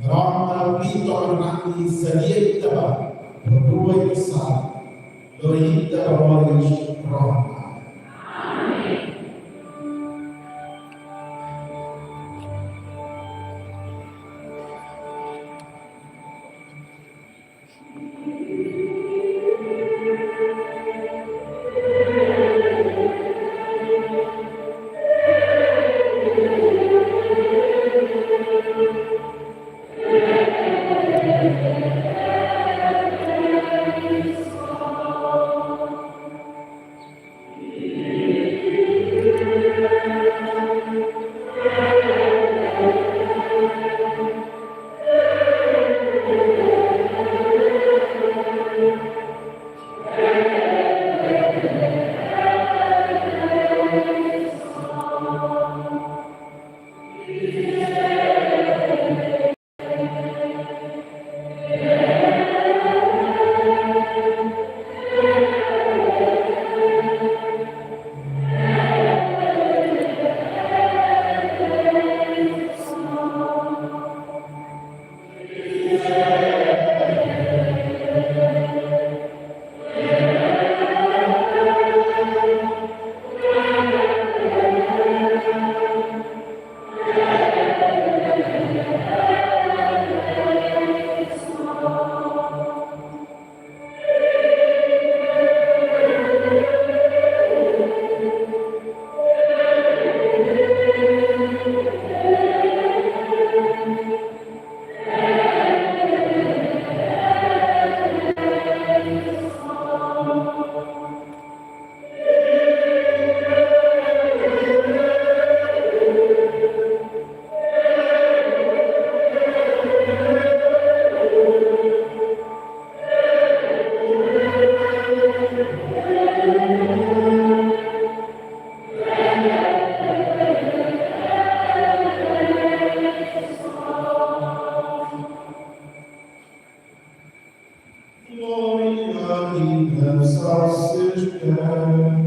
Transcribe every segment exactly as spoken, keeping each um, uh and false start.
Rona pito nani sadia ita ba, perdua ita sa, doi ita ba moris rona. Glória em Deus ao seu Pai.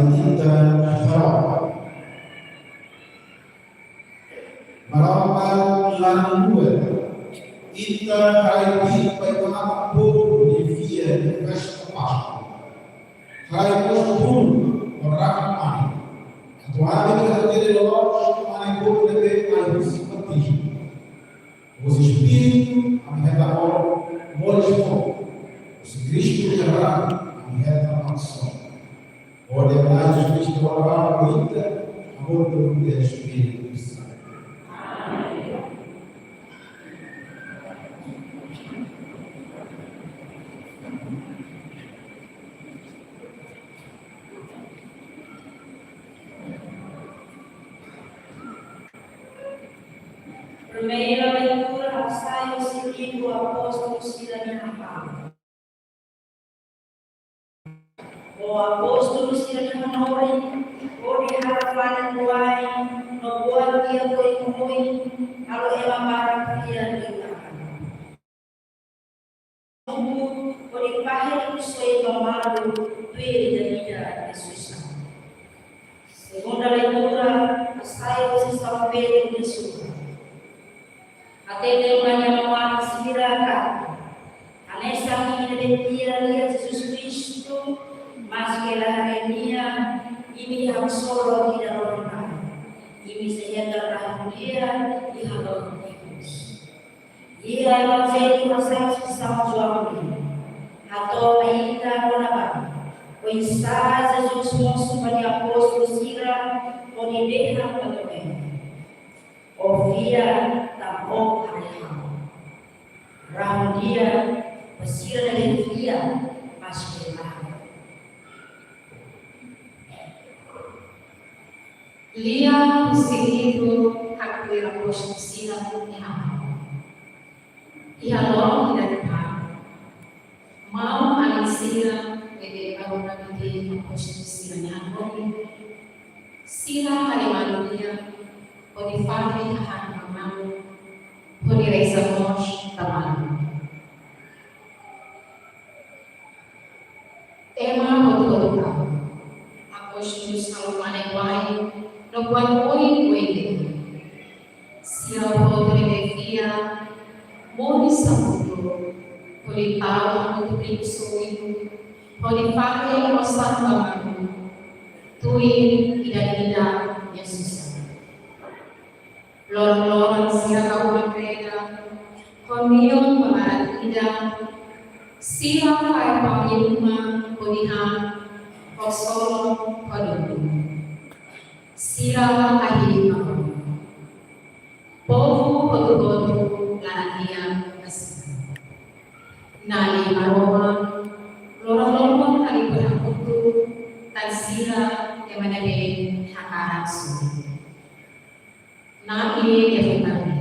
Ita harap. Maromak la haluha ita, haraik ba ita-nia povu nia fiar, nia festa Páskua. Haraik mós tulun no rahun-mane. Atu ami hatene loloos mane povu ne'ebé mai husi mati. Husi Espíritu, ami hetan moris foun. Husi Kristu nia rahun, ami hetan maldisaun. Hodi Na'i Jesus Kristu haraik ba ita, hamutuk ho Espíritu Santu. Primeira leitura, sai husi livru Apóstolu sira-nia hahú. Ho apóstolu sira-nia hanorin, hodi halo fali tuai, no buat di'ak oioin, halo ema barak fiar iha Na'i. Hodi fahe ikus soin ba malu, tuir ida-idak nia susar. Segunda leitura, sai husi São Pedro nia surat. Hateten ba nia maun-alin sira katak, hanesan imi ne'ebé fiar iha Jesus Kristu, maske la haree Nia, imi haksolok ida rohan-laek, imi sei hetan rahun-di'ak iha loron ikus. Iha Evanjellu hasai husi São João nian, hato'o mai ita kona-ba oinsá Jesus mosu ba nia apóstolu sira hodi dehan ba Tomé: Ó fiar tanba ó haree ha'u. Rahun-di'ak ba sira ne'ebé fiar maske la haree. Lia husi livru Karta Apóstolu sira-nia hahú. Iha loron ida-ne'e, maun-alin sira ne'ebé agora nia apóstolu sira-nia hanorin, sira haree malu Nia, hodi fahe hahán ba malu, hodi reza mós ba malu. Ema hotu-hotu ta'uk, apóstolu halo mane wa'in no buat oioin de'it. Sira hotu ne'ebé fiar, moris hamutuk, hodi tau hamutuk ikus soin, hodi fahe osan ba malu, tuir ida-idak nia susar. Loron-loron sira hahú uma kreda, reuniaun ba barak ida, sira fahe pami uma hodi han, kosong hodi. Sira ahi di Maromak. Povu hotu-hotu laran-di'ak ba sira. Na'i Maromak, loron-loron hodi berhakutu tan sira ema ne'ebé hakarak soe. Na'i nia fitari.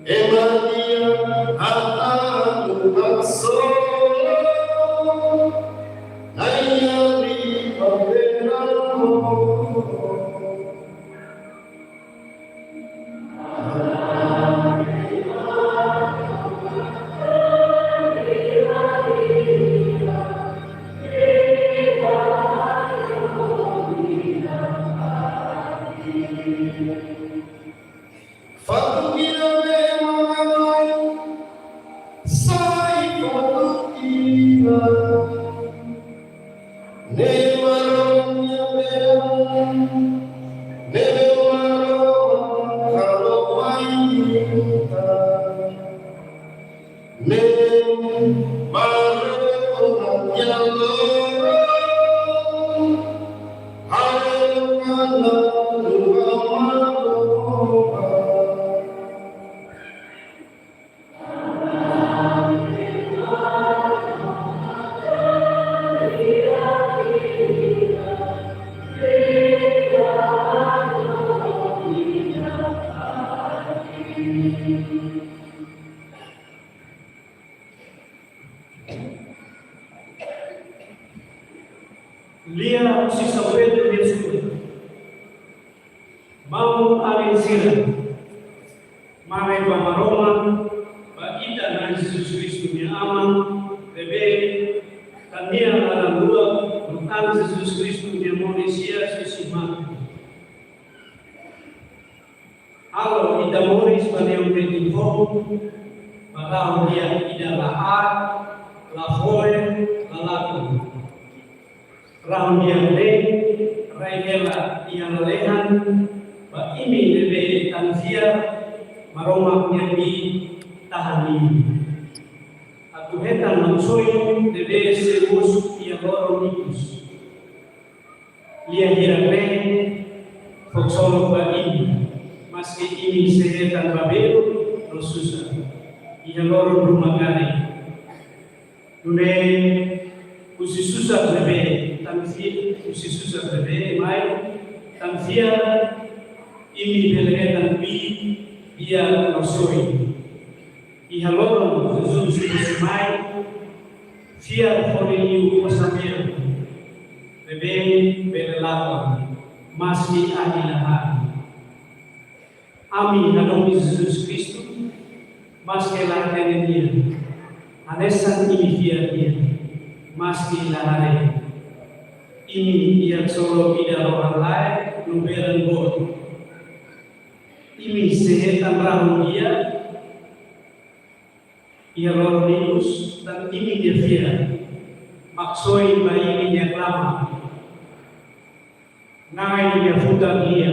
Ema nia hatán haksolok, Na'i nia liman beramo. Fatuk ida be mai, sai fatuk ida. Ne'e Maromak nia bee, ne'ebé Maromak halo mai ita. Ne'e Maromak nia loron, haleluya, Maromak. Lia husi São Pedro nia surat. Maun-alin sira, mari ba Maromak, ba ita Na'i Jesus Kristu nia Aman, ne'ebé tan Nia laran luak, no tan Jesus Kristu nia moris hi'as husi mate. Halo ita moris ba Nia umpetin foun, ba rahun-di'ak ida la aat, la fo'er, la lakon. Rahun-di'ak ne'e rai hela iha lalehan ba imi ne'ebé tan fiar Maromak nia Bi tahan imi. Atu hetan Maksoin ne'ebé sei mosu iha loron ikus. Lia hirak-neen fó haksolok ba imi, maski imi sei hetan babeuk no susar iha loron ruma karik. Nune'e husi susar ne'ebé tan fiar, husi susar ne'ebé mai tan fiar, imi bele hetan Bi di'ak no soin. Iha loron Jesus mosu mai, fiar fó liu osan-mean ne'ebé bele lakon, maski ahi la harii. Ami hadomi Jesus Kristu, maski la hatene Nia. Hanesan imi fiar Nia, maski la haree. Imi iha haksolok ida rohan-laek no beran boot. Imi sei hetan rahun-di'ak iha loron ikus, tan imi-nia fiar Maksoin ba imi-nia klamar. Na'i nia futar lia.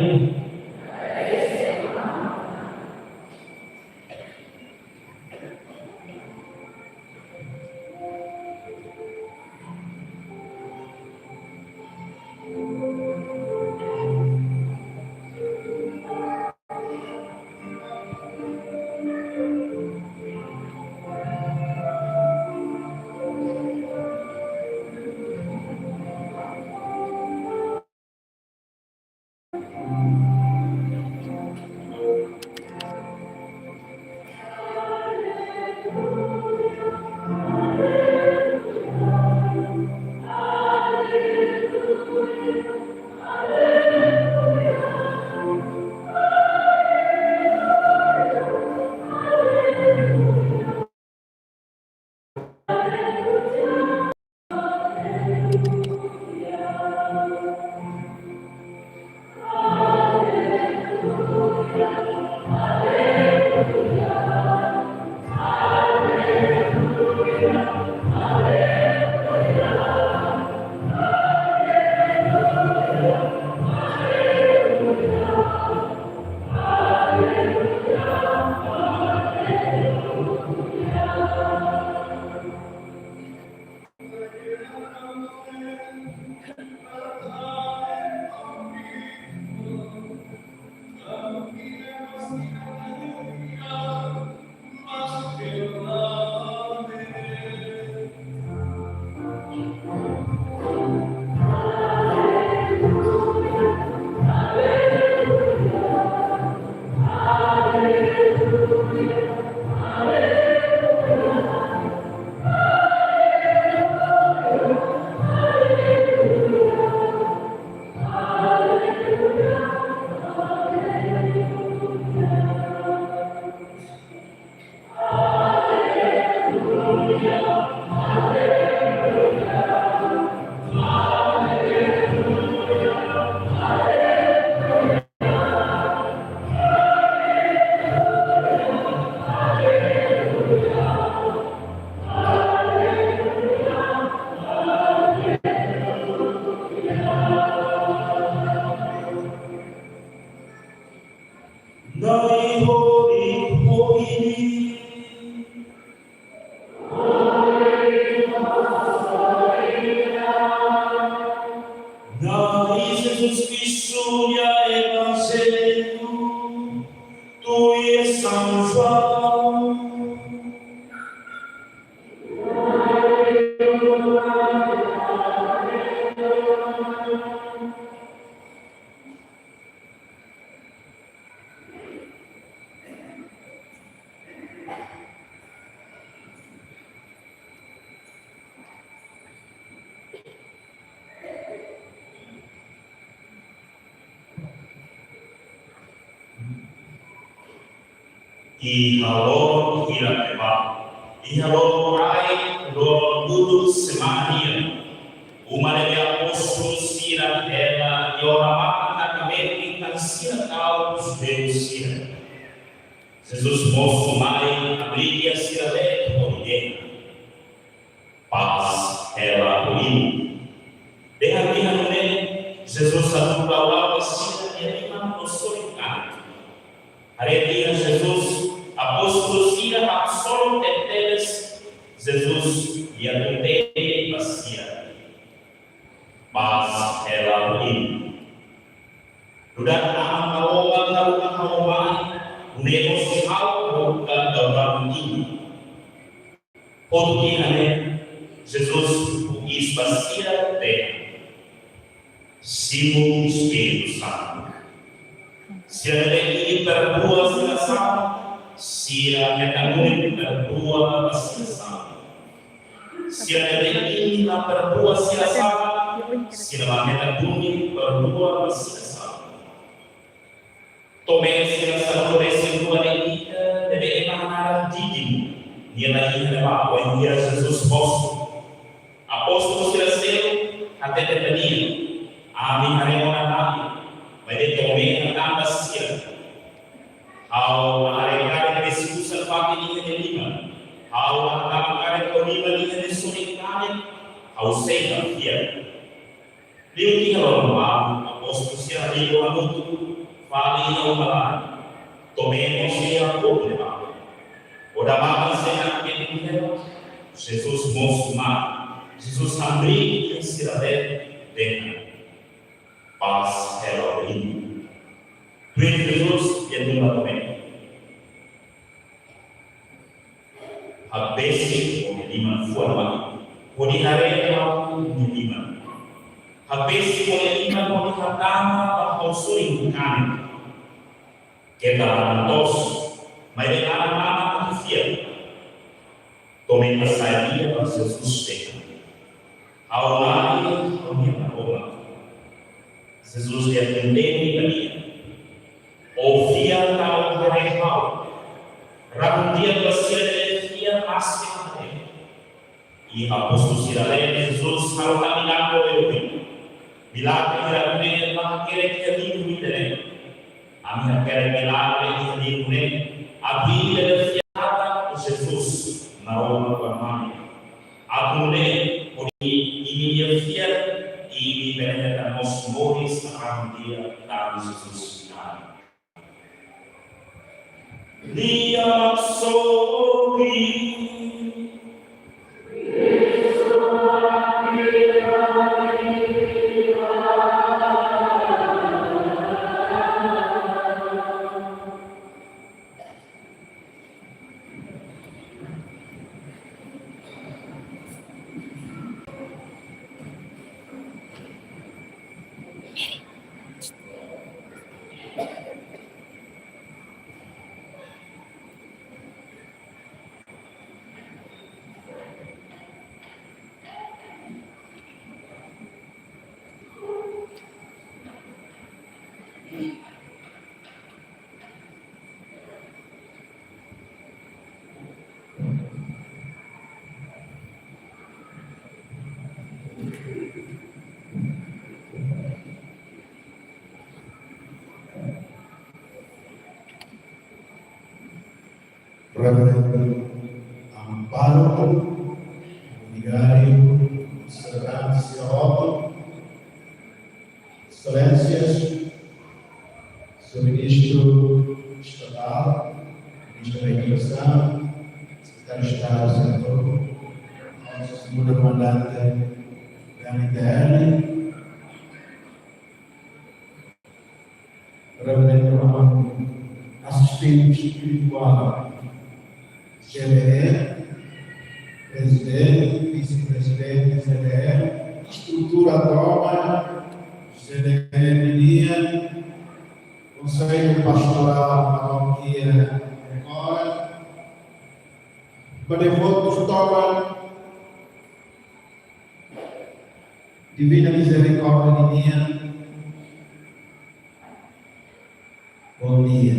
Iha loron hirak ne'ebá, iha loron rai, loron uluk semana nian, uma ne'ebé apóstolu sira hela iha ona matan kametin tan sira kau judeu sira. Jesus mosu mai, hamriik iha sira leet hodi dehan: Pás hela ho imi. Dehan tiha nune'e, Jesus hatudu la'o ba sira nia liman no sorin kanek. Haree tiha Jesus, apóstolu sira haksolok tebetebes. Jesus nia kontente ba sira. Pás hela ho imi. Nu'udar Aman Maromak haruka ha'u mai, nune'e mós ha'u haruka daudaun imi. Hotu tiha ne'e, Jesus husu ba sira dehan: Simu Espíritu Santu. Sira ne'ebé imi perdua sira sala, sira hetan duni perdua ba sira sala. Sira ne'ebé imi la perdua sira sala, sira la hetan duni perdua ba sira sala. Tomé, sira sanulu-resin-rua de'it ida, ne'ebé ema hanaran Dídimu, nia la iha ne'ebá wainhira Jesus mosu. Apóstolu sira seluk hatete ba nia: Ami haree ona nabi. Maibé Tomé hatán ba sira: Ha'u la haree karik besi-usan fatin iha nia liman, ha'u la hatama karik liman iha nia sorin kanek, ha'u sei la fiar. Liu tiha loron balu, apóstolu sira liu hamutuk fali iha uma laran. Tomé mós iha hotu ne'ebá. Odamatan sei hakerek iha ne'ebá. Jesus mosu mai. Jesus hamriik iha sira leet, dehan: Pás hela ho imi. Tuir Jesus, nia dehan ba Tomé: Hakbesik ó-nia liman fuan mai, hodi haree ha'u-nia liman. Hakbesik ó-nia liman hodi hatama ba ha'u-nia sorin kanek. Keta laran toos, maibé laran aman ho fiar. Tomé hasai lia ba Jesus dehan: Ha'u-nia Na'i, ha'u-nia Maromak. Jesus dehan kontente ba nia: Ó fiar tau haree ha'u. Rahun-di'ak ba sira ne'ebé fiar maski la haree. Iha apóstolu sira leet, Jesus halo tan milagre oioin. Milagre hirak ne'e la hakerek iha liur ida-ne'e. Ami hakerek milagre iha liur ne'e, atu imi ne'ebé fiar hatán Jesus Maromak Oan-Mane. Atu nune'e, hodi imi-nia fiar, imi bele hetan mós moris rahun-di'ak tan Jesus. Lia maksoki. Reverendu Amu Pároku, Vigáriu, Serán Siroto, Exelénsias, Señór Ministru Estatál, Ministru da Edukasaun, Sekretáriu Estadu Setor, Señór Komandante da N T L, Reverendu Amu, Asistente Espirituál, C D E, Prezidente, Vise-Prezidente C D E, estrutura tomak C D E nian, Konsellu Pastorál Parókia Record, ba devotus tomak Divina Mizerikórdia nian, bondia.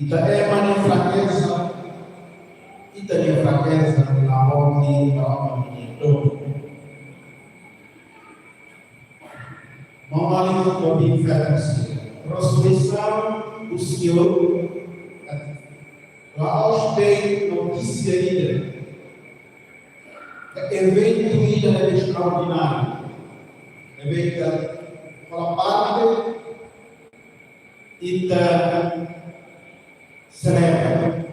Ita ema nia frakeza, ita-nia frakeza la mós ita-nia dor. Maun-alin no bin fetas, resureisaun do Senhor, la'ós de'it notísia ida, eventu ida estraordináriu, eventu hola parte ita selebra,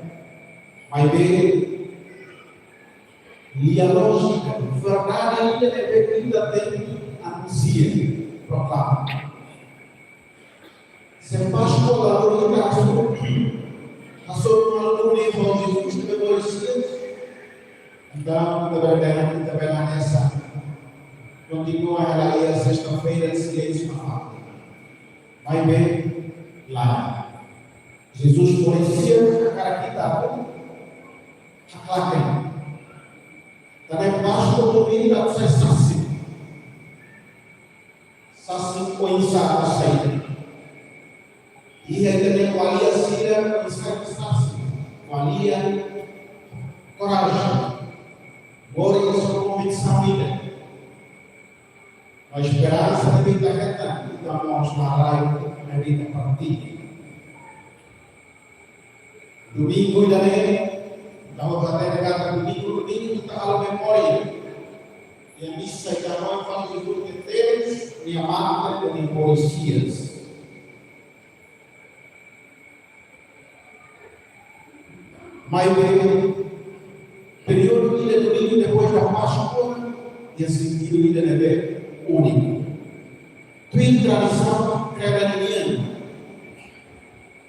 maibé nia lójika, verdade ida ne'ebé ita tenke anunsia, proklama. Se Páskua la dura ita hasoru, hasoru malu-duni ho Jesus ne'ebé moris, entaun ita bele, ita bele hanesan kontinua hela iha Sesta-feira de Silêncio na fala. Maibé lae. Jesus moris, hakarak ita atu haklaken. Tanba Páskua tuir ita sai sasin. Sasin oinsá ita sai. Iha ita-nia ko'alia sira oinsá ita sasin. Ko'alia, korajen. Moris ho konviksaun ida. Mas esperansa ne'ebé ita hetan, ita mós la rai, ne'ebé ita partilla. Domingu ida-ne'e, ita hatene katak domingu, domingu ita halo memória. Iha misa ita hanoin fali Jesus teteles, nia mate, nia moris hi'as. Maibé períodu ida domingu depois da Páskua, iha sentidu ida ne'ebé úniku. Tuir tradisaun Kreda ninian,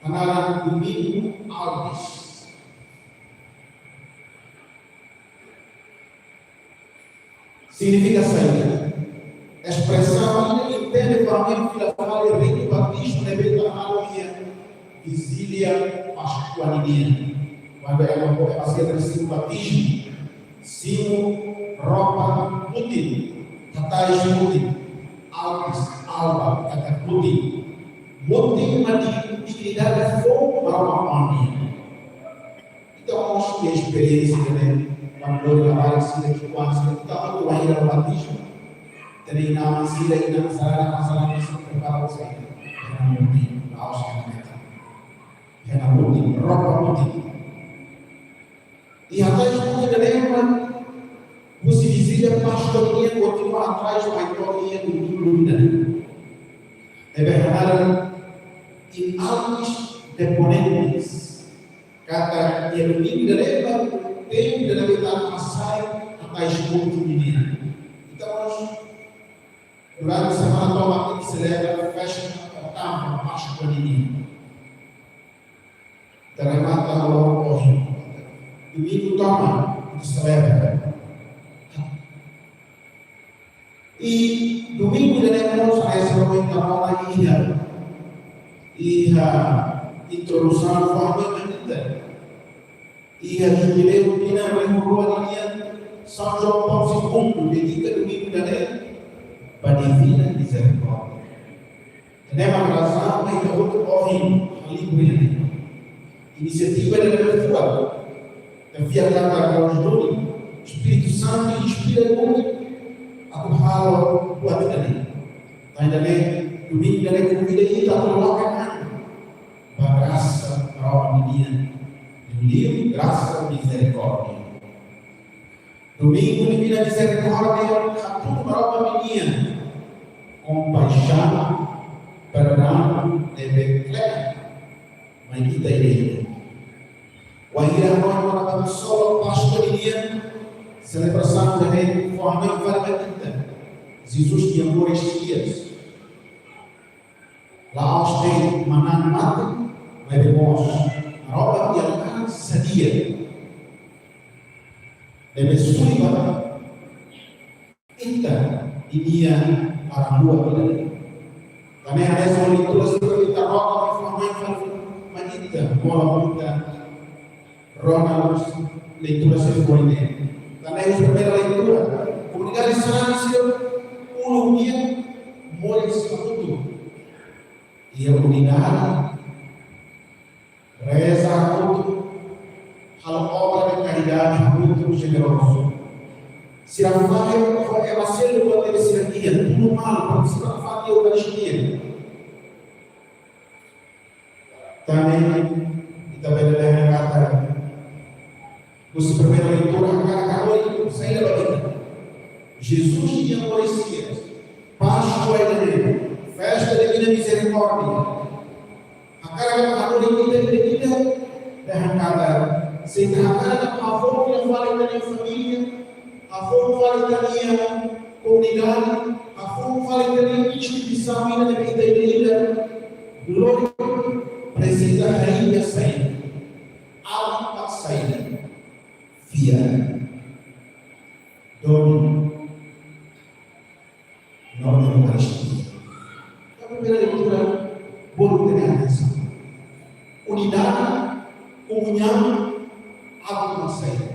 hanaran Domingu Altis. Signifika saida? Espresaun ida-ne'e fó hanoin fila fali ritu batizmu ne'ebé ita halo iha Vijília Páskua ninian. Kuandu ema, ema sira simu batizmu, simu roupa mutin, hatais mutin, altis, alba, katak mutin. Mutin mak dignidade foun Maromak nian. Ita mós iha esperiénsia ne'e, kuandu lori labarik sira ki'ikoan sira, ita atu bainhira batizmu. Ita-nia inan-aman sira, inan-aman sarani, aman sarani sira prepara saida? Hena mutin, la'ós hena metan. Hena mutin, roupa mutin. I hatais mutin ida-ne'e mak husi Vijília Páskua nian kontinua atrás mai to'o iha domingu ida-ne'e. Ne'ebé hanaran in altis deponentes. Katak iha domingu ida-ne'e mak tempu ida-ne'ebé ita hasai hatais mutin nian. Ita mós durante semana tomak ita selebra festa pertama Páskua nian. Ita remata loron ohin. Domingu tomak ita selebra. I domingu ida-ne'e mós hanesan ohin ita rona iha, iha introdusaun fó hanoin ita. Iha Jubileu tinan rihun rua nian, São João Paulo Segundo dedika domingu ida-ne'e ba Divina Mizerikórdia. Ne'e mak razaun ita hotu ohin halibur iha ne'e. Inisiativa ida-ne'e fuan. Ita fiar katak Deus duni, Espíritu Santu inspira duni atu halo buat ida-ne'e. Tanba ida-ne'e, domingu ida-ne'e konvida ita atu loke an ba grasa Maromak nian. Livru Graça e Misericórdia. Domingu Divina Mizerikórdia, hatudu Maromak nian kompaixaun, perdaun ne'ebé kle'an mai ita ida-idak. Wainhira hanoin kona-ba Páskua nian, selebrasaun ida-ne'e fó hanoin fali ba ita Jesus nia moris hi'as. La'ós de'it manán mate, maibé mós Maromak nia laran sadia. Ne'ebé suli ba ita ninia laran luak ida-ne'e. Tanba ne'e hanesan leitura sira ita rona, fó hanoin fali mai ita, mola ita rona leitura sira foin ne'e. Tanba iha primeira leitura, komunidade sarani sira uluk nian moris hamutuk iha unidade. Reza hamutuk, halo obra de karidade hamutuk, jenerozu. Sira fahe ho ema seluk buat ne'ebé sira iha, tulun malu, partisipa fatin Eukaristia. Tanba ne'e, ita bele dehan katak, husi primeira leitura, hakarak hanorin saida ba ita? Jesus nia moris hi'as, Páskua ida-ne'e, festa de Divina Mizerikórdia. Hakarak hanorin ita, ita, ita, dehan katak, se ita hakarak hafou fila fali ita-nia família, hafou fali ita-nia komunidade, hafou fali ita-nia instituisaun ida-ne'ebé ita lidera, lori presiza harii saida, abri ba saida, fiar, domin, no Eukaristia. Iha primeira leitura, bolu ita-nia atensaun. Unidade, komuñaun, abri ba saida,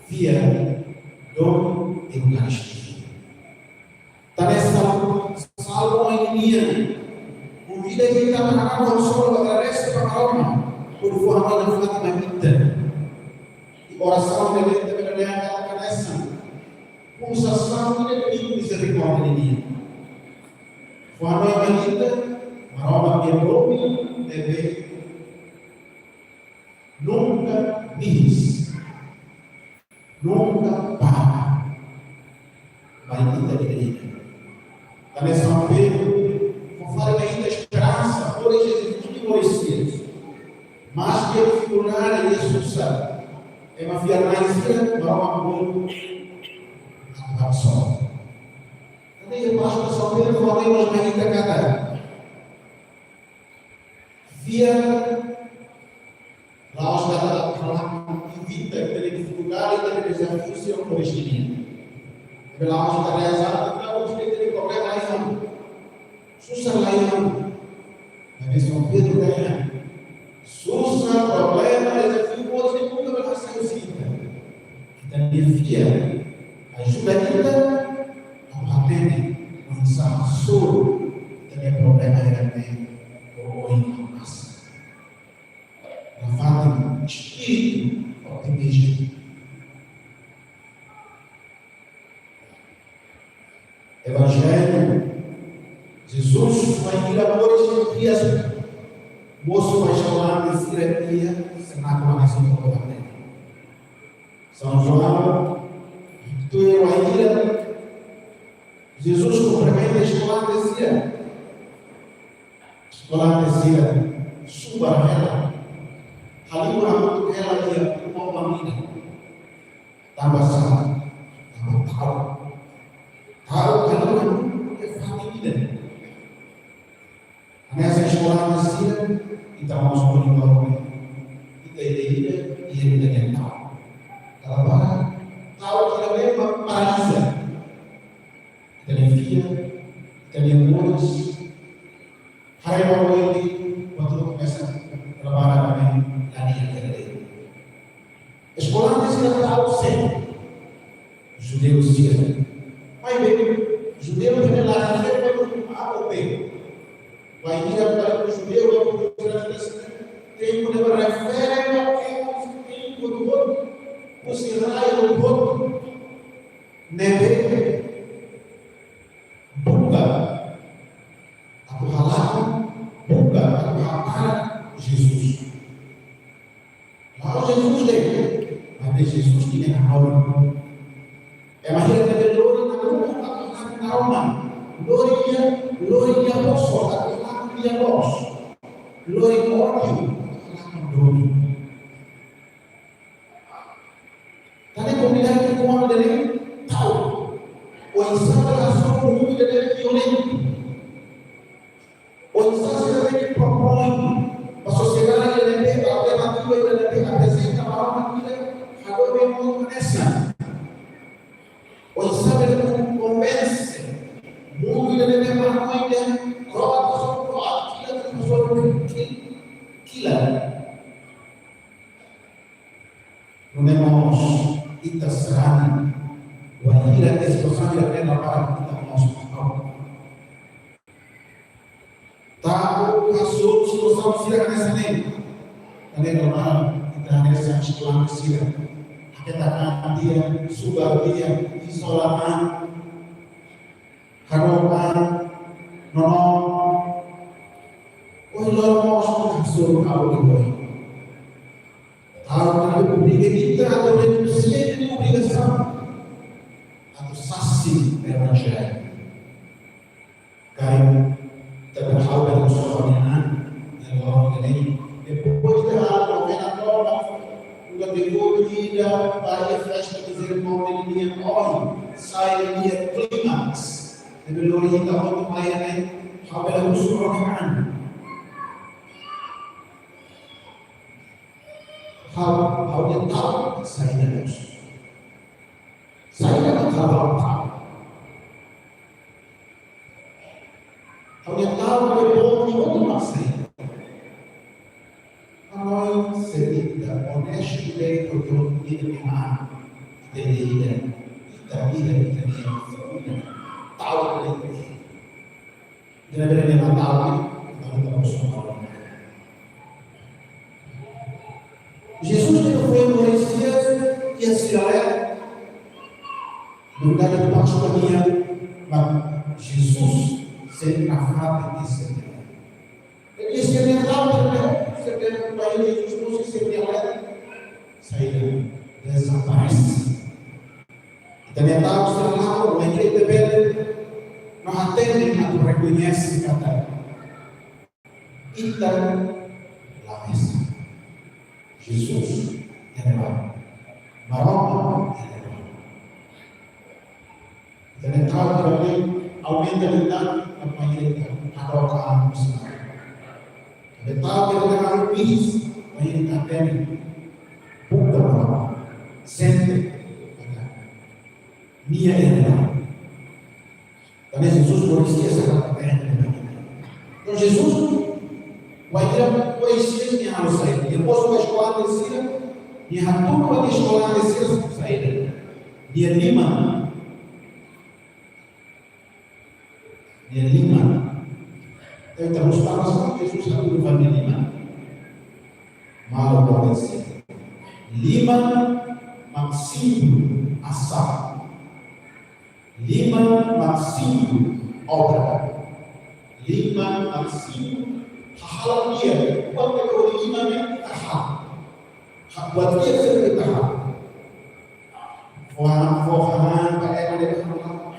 fiar, domin, Eukaristia. Tanba ne'e Salmu, Salmu ohin nian, konvida ita para halo orasaun, agradese ba Maromak, hodi fó hanoin nafatin mai ita. I orasaun ne'ebé ita bele dehan katak hanesan pulsasaun ida Domingu Mizerikórdia nian. Fó hanoin mai ita, Maromak nia domin ne'ebé nunka mihis, nunka para. Mai ita ida-idak. Tanba ne'e São Pedro fó fali mai ita esperansa, por Jesus nia moris hi'as. Maske difikuldade, susar, ema fiar-na'in sira, Maromak bolu atu haksolok. Tanba ne'e Páskua São Pedro fó hanoin mai ita katak fiar la'ós katak ita evita, ita-nia difikuldade, ita-nia dezafiu sira ohin nian. Maibé la'ós katak reza, ita la'ós ita-nia problema la iha. Susar la iha. Maibé São Pedro dehan, susar, problema, dezafiu, mós ita nunka bele hasai husi ita. Ita-nia fiar ajuda ita atu hatene oinsá hasoru ita-nia problema ida-ne'e ho oin no hanesan. Nafatin espíritu otimizmu. Evanjellu, Jesus, bainhira moris hi'as, mosu ba eskolante sira iha senákulu hanesan ohin. São João, tuir bainhira Jesus kumprimenta eskolante sira. Eskolante sira subar hela. Halimar hamutuk hela iha uma ida. Tanba sá? Tanba ta'uk. Ta'uk halimar hamutuk iha fatin ida. Hanesan eskolante sira, ita mós bolu ba ita ida-idak, iha ita-nia ta'uk. Tanba ta'uk ida-ne'e mak paralisa ita-nia fiar, ita-nia moris, haree ba oin, buat hotu komesa trabalha ba ne'e, la di'ak ida-ne'e. Eskolante sira ta'uk sé? Judeu sira. Maibé, judeu ne'e la refere ba A ou B. Bainhira fala judeu, tempu ne'ebé refere ba tempu, tempu hotu-hotu, husi rai hotu-hotu. Ne'ebé buka atu halakon, buka atu hapara Jesus. La'ós Jesus de'it, maibé Jesus nia hanorin. Ema sira ne'ebé lori naran atu halakon Maromak, lori nia, lori nia poso atu halakon nia loos, lori ódiu atu halakon domin. Tanba ne'e komunidade ki'ikoan ida-ne'e ta'uk. Oinsá atu hasoru mundu ida-ne'e violentu. Oinsá sira tenke propoin ba sosiedade ida-ne'ebé, ba alternativa ida-ne'ebé, aprezenta ba ema ida, hadomi mundu hanesan. Oinsá bele konvense mundu ida-ne'ebé, ba ema ida, kroat, kroat, kilat, kilat. Nune'e mós ita sarani, wainhira situasaun ida-ne'e la para, ita mós ta'uk. Ta'uk hasoru situasaun sira hanesan ne'e. Tanba ne'e, ita hanesan eskolante sira. Ita hatene, subar tiha, izola an, harohan, nono. Ohin loron mós ita hasoru ha'u de'it. Ha'u atu obriga ita atu reduzir ita-nia obrigasaun atu sasin Evanjellu. Karik ita berhasil dalam soal yang orang ini, depois de hal novena toba, udah depois ida, bahaya festa de cerimónia dia, oi, sai dia klimaks. Depois lori ita untuk maya ne'e, ha'u bele husu rohan. Ha'u, ha'u-nia ta'uk saida, Deus? Saida mak ha'u ta'uk? Ha'u-nia ta'uk, ha'u-nia ta'uk mak saida? Ha'u, se ita onestu de'it ho ita-nia an, ita ida, ita ida, ita ida, ta'uk de'it. Ita bele levanta algo, ita bele levanta algo. Jesus ne'e foin moris iha sira-nia, no dali pasu pa nia, mas Jesus sei nafatin iha sira-nia. Iha sira-nia, sira-nia, sira-nia, Jesus mós sira-nia, sai, desaparese. Ita-nia ta'uk sira-nia, mas ita bele no hatene atu rekoñese katak ita la mesak. Jesus iha ne'ebá. Maromak iha ne'ebá. Ita-nia ta'uk sira-ne'e aumenta liután, mas ita hadook an mós. Ita-nia ta'uk sira-ne'e, mas ita hatene buka Maromak, sente katak nia iha ne'ebá. Tanba Jesus moris iha sira-nia an. Entaun Jesus, wainhira moris iha, nia halo saida? Nia mosu ba eskolante sira, nia hatudu ba nia eskolante sira saida? Nia liman. Nia liman. Entaun, terus tanba saida Jesus hatudu ba nia liman? Malu ba nia liman. Liman mak símbolu asaun. Liman mak símbolu obra. Liman mak símbolu hahán di'ak. Kuandu ita liman ne'e ita hahán. Hak buat di'ak sira ita hahán. Fó hahán, fó hahán ba ema ne'ebé hahán.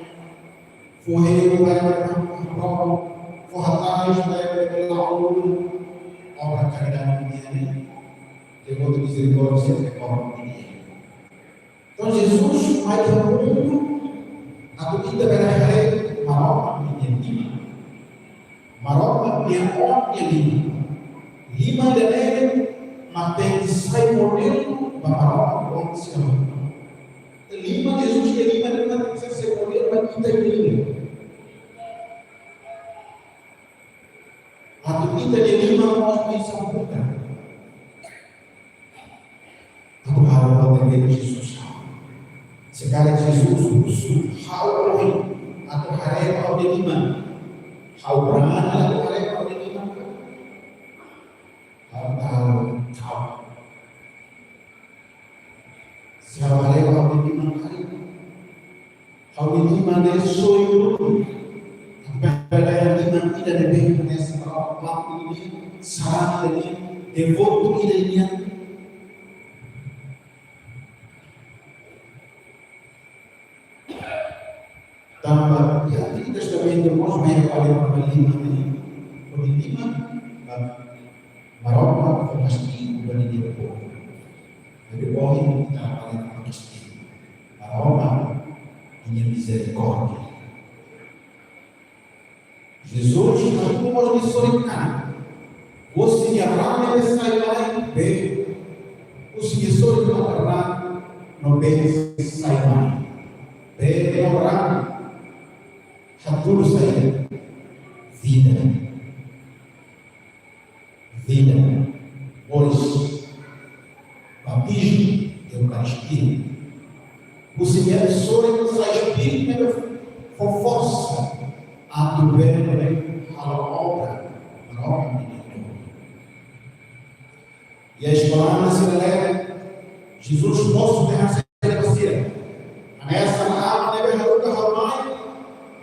Fó hemu ba ema ne'ebé hahán. Fó hatais ba ema ne'ebé la'o. Obra karidade nian ne'e. Devotu mizerikórdia, mizerikórdia nian. Entaun, Jesus mai iha mundu atu ita bele haree Maromak nia liman. Maromak nia oan nia liman. Liman ida-ne'e mak tenke sai modelu ba Maromak oan sira. Liman Jesus nia liman ida-ne'e mak tenke sai modelu ba ita-nia liman. Atu ita-nia liman mós bisa buka. Atu halo buat ne'ebé Jesus halo. Se karik Jesus husu ha'u ohin atu haree ha'u-nia liman, ha'u brani atu haree ha'u-nia liman? Ha'u halo ta'uk. Se ha'u haree ha'u-nia liman karik, ha'u-nia liman ne'e soin duni. Apabila liman ida ne'ebé hanesan Maromak, liman ida-ne'e devotu ida-ne'e. Tanba iha Antigu Testamentu mós mai fali ba liman ne'e. Hodi liman, ba Maromak fó kastigu ba nia povu. Jadi ohin ita fali kastigu. Maromak nia mizerikórdia. Jesus hatudu mós nia sorin an. Husi nia raan ne'ebé sai mai, bee. Husi nia sorin mak raan no bee sai mai. Bee no raan hatudu saida? Vida. Vida, moris, batizmu, Eukaristia. Husi nia sorin sai Espíritu ne'ebé fó forsa atu bele halo obra, obra de Deus. Eskolante sira-ne'e, Jesus mosu dehan saida ba sira: Hanesan Aman ne'ebé haruka ha'u mai,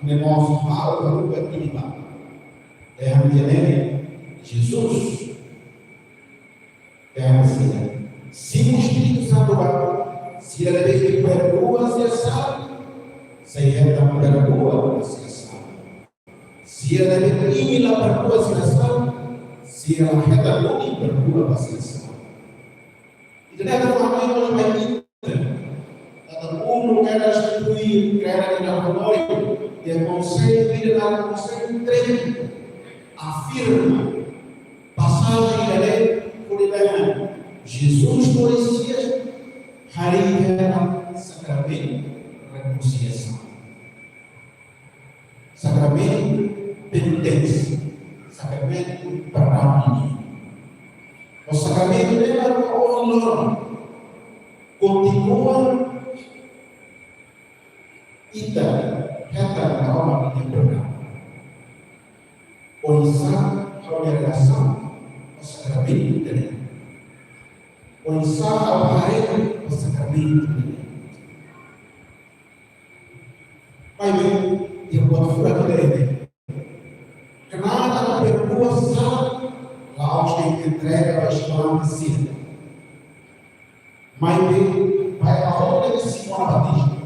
nune'e mós ha'u haruka imi bá. Dehan tiha ne'e, Jesus dehan ba sira: Simu Espíritu Santu bá, sira ne'ebé Imi perdua sira-nia sala, sei hetan perdua ba sira-nia sala. Sira ne'ebé Imi la perdua sira-nia sala, sira la hetan duni perdua ba sira-nia sala. Ita-nia atu faham mai ita, atu unu kera substitui kera ida-ne'e, iha Konsellu, ida-ne'e Konsellu treze afirma pasajen ida-ne'e, hodi dehan Jesus mós harii sakramentu rekonsiliasaun, sakramentu penitente, sakramentu perdaun. No sakramentu ne'e la ko honor kontinua ita hetan Maromak nia perdaun. Oinsá ha'u-nia relasaun ho sakramentu ida-ne'e? Oinsá ha'u haree ho sakramentu ida-ne'e? Maibé, iha buat furak ida-ne'e, knaar atu perdua sala, la'ós de'it entrega ba eskolante sira. Maibé, ba ema hotu ne'ebé simu ona batizmu.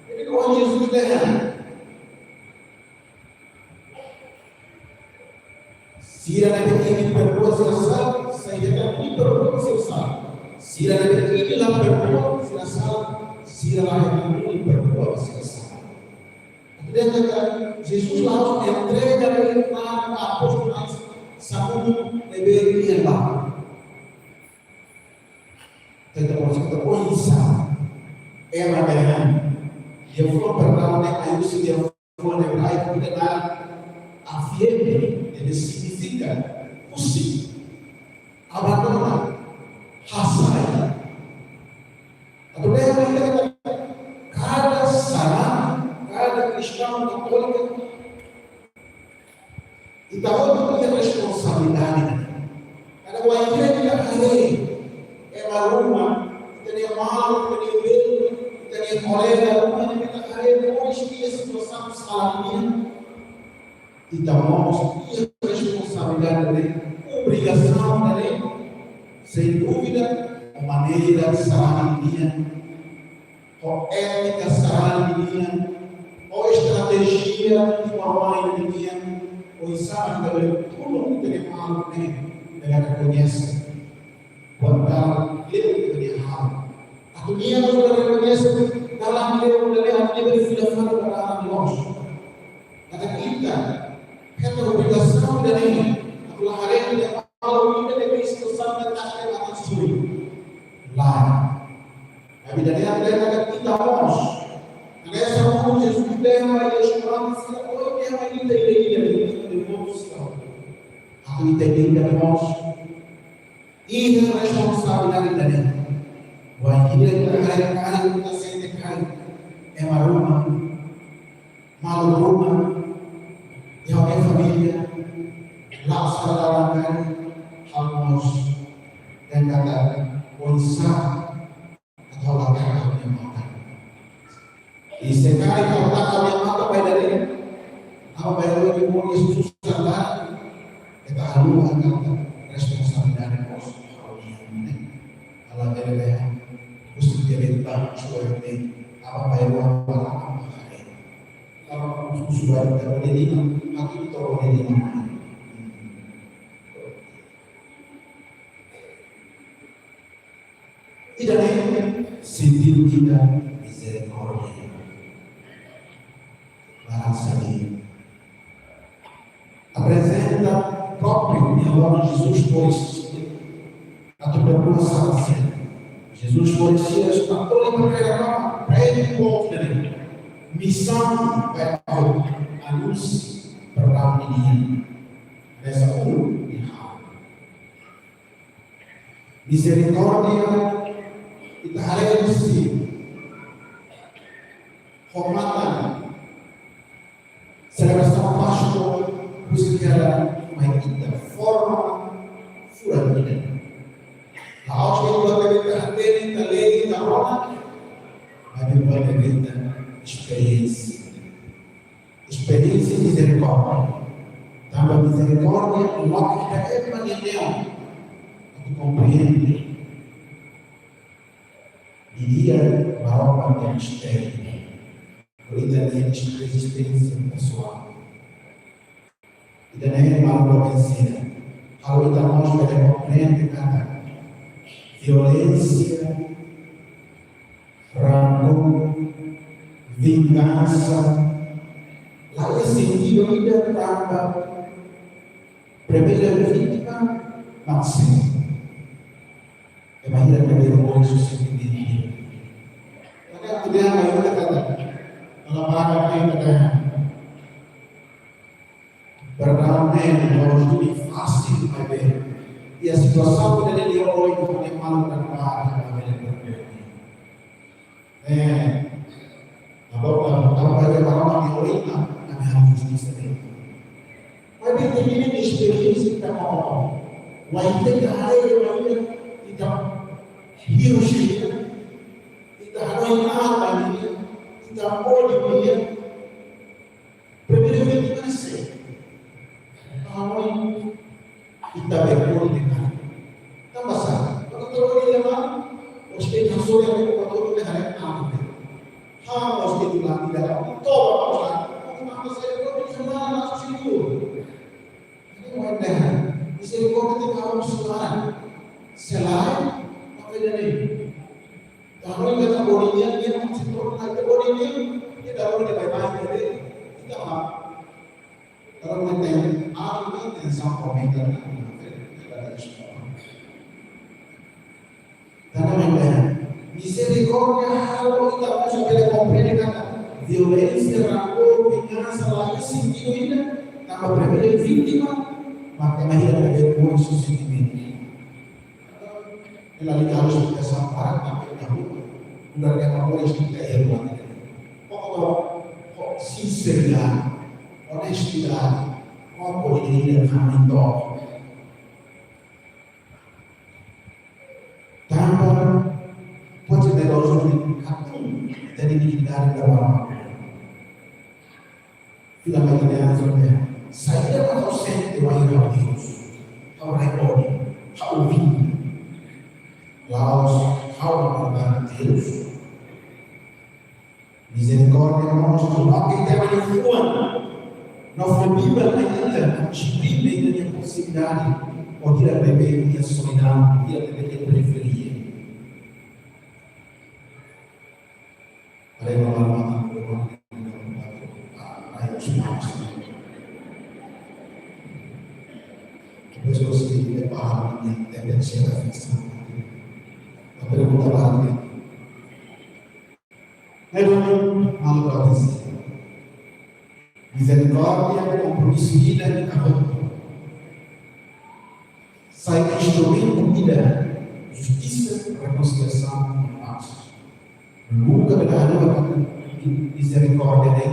Ne'ebé ohin Jesus dehan: Sira ne'ebé Imi perdua sira-nia sala, sei hetan duni perdua sira-nia sala. Sira ne'ebé Imi la perdua sira-nia sala, sira la hetan duni perdua sira-nia sala. Atu dehan katak Jesus la'ós entrega de'it ba apóstolu, mas sakudu ne'ebé iha ba. Tenta mós kita oinsá ema dehan, iha fulan perdaun ne'e, ayu si iha fulan hebraiku ida-ne'e, afiende, ne'ebé signifika husik, abandona, hasai. Atu dehan ita, kada sarani, kada kristaun katólika, ita hotu iha responsabilidade. Kada wainhira ita haree ema ruma, ita-nia maluk, ita-nia belun, ita-nia kolega ruma, ita haree mós iha situasaun sala nian, ita mós iha responsabilidade, obrigasaun ida-ne'e, sem dúvida, ho maneira sarani nian, ho étika sarani nian, ho estratéjia ida-ne'e nian, oinsá ita bele tulun ita-nia maluk ne'ebé la rekoñese buat dalan leu ita-nia halo. Atu nia la rekoñese dalan leu ida-ne'e, atu nia bele fila fali ba dalan loos. Katak ita hetan obrigasaun ida-ne'e, atu la haree ita-nia maluk ida-ne'e iha situasaun ne'ebé ita la hatene. Lae. Maibé ida-ne'e atu dehan katak ita mós, hanesan ohin Jesus dehan ba eskolante sira, ohin dehan ba ita ida-idak, ita devotu sira, atu ita ida-idak mós iha responsabilidade ida-ne'e. Wainhira ita haree karik, ita sente karik, ema ruma, maluk ruma, iha ha'u-nia família, la'o sala dalan karik, ha'u mós dehan katak oinsá atu ha'u la taka ha'u-nia matan. I se karik ha'u taka ha'u-nia matan ba ida-ne'e, ha'u ba ida-ne'e, Jesus sala, ita haluha katak responsabilidade mós ha'u-nian, ne'e. Ha'u labele dehan, husi dia bentang suara ne'e, ha'u ba ida-ne'e, ha'u ba ida-ne'e. Ha'u husu ba ida-ne'e, ha'u ita ba ida-ne'e. Ida-ne'e sentidu ida mizerikórdia. Balansa de aprezenta própriu nia Na'i Jesus, pois, atu perdua sala sira. Jesus, pois, sira atu bele prega, prega povu dele. Misaun ba anunsia perdaun nian. Hanesan uluk dehan, mizerikórdia, ita haree husi hormatan selebrasaun Páskua, husi hela mai ita forma furak ida. La'ós de'it buat ne'ebé ita hatene, ita lee, ita rona, maibé buat ne'ebé ita esperiénsia. Esperiénsia mizerikórdia. Tanba mizerikórdia, loke ita ema nia neon atu komprende. Ida-ne'e Maromak nia mistériu. Halo ita-nia esperiénsia pesoál. Ida-ne'e malu lo ensina. Halo ita mós bele komprende katak violénsia, rankór, vingansa, la iha sentidu ida tanba primeira vítima mak sira. Ema hira ne'ebé moris husi sentimentu. Maka atu dehan mai ita katak, kalau para ita dehan, perdão ne'e la'ós duni fasil, maibé iha situasaun ida-ne'e ohin ita malu tanba ita la bele perdua. Eh, la bele, la bele, la bele, la bele, la bele, la bele, la bele, la bele. Maibé ita-nia esperiénsia ita mau. Wainhira ita haree, wainhira ita hirus ita, ita haree ita, ita odi ita. Primeira vítima ne'e sé? Ha'u, ita berpikir dengan. Tanba sá? Kalau terlalu lama, mesti hasoru yang kita tahu kita harus tahu. Ha, mesti itu nanti dalam itu apa? Tanba sá? Itu nanti semua masuk situ. Ini mau dah. Bisa dikatakan harus selain, selain apa ini? Kalau kita odi nia, nia masih terus lagi odi nia, nia dah odi baik-baik, jadi kita mah. Kalau kita, aku ni tensão komenta na, na, na, na, tanba ne'e, mizerikórdia halo ita mós bele komprende katak violénsia, rankór, vingansa, la iha sentidu ida, tanba primeira vítima mak ema hira ne'ebé moris husi sentimentu. Ela liga a explicação para a vida. Não é uma boa explicação. Como sinceridade, honestidade, como poderia caminhar. Tanba pode ter dois ou três, até de dignidade da alma. Fila mai ita-nia anjo ne'e. Saida mak ha'u sente wainhira ha'u hirus, ha'u rai odi, ha'u vingan? La'ós ha'u mak maldade Deus. Mizerikórdia mós loke ita-nia fuan. No fó Bíblia mai ita, esprime ita-nia posibilidade. Ou ita bebe iha solidaun, ita bebe iha periferia. Ada yang malu-malu, malu-malu, malu-malu, ah, ayo, semua, semua. Depois você tem que levar a minha tendência da ficção. A pergunta lá, né? Malu-malu, malu-malu. Mizerikórdia, kompromisu ida, ita hotu. Sai instrumentu ida, justisa, rekonsiliasaun, pás. Nunka bele haluha mizerikórdia ne'e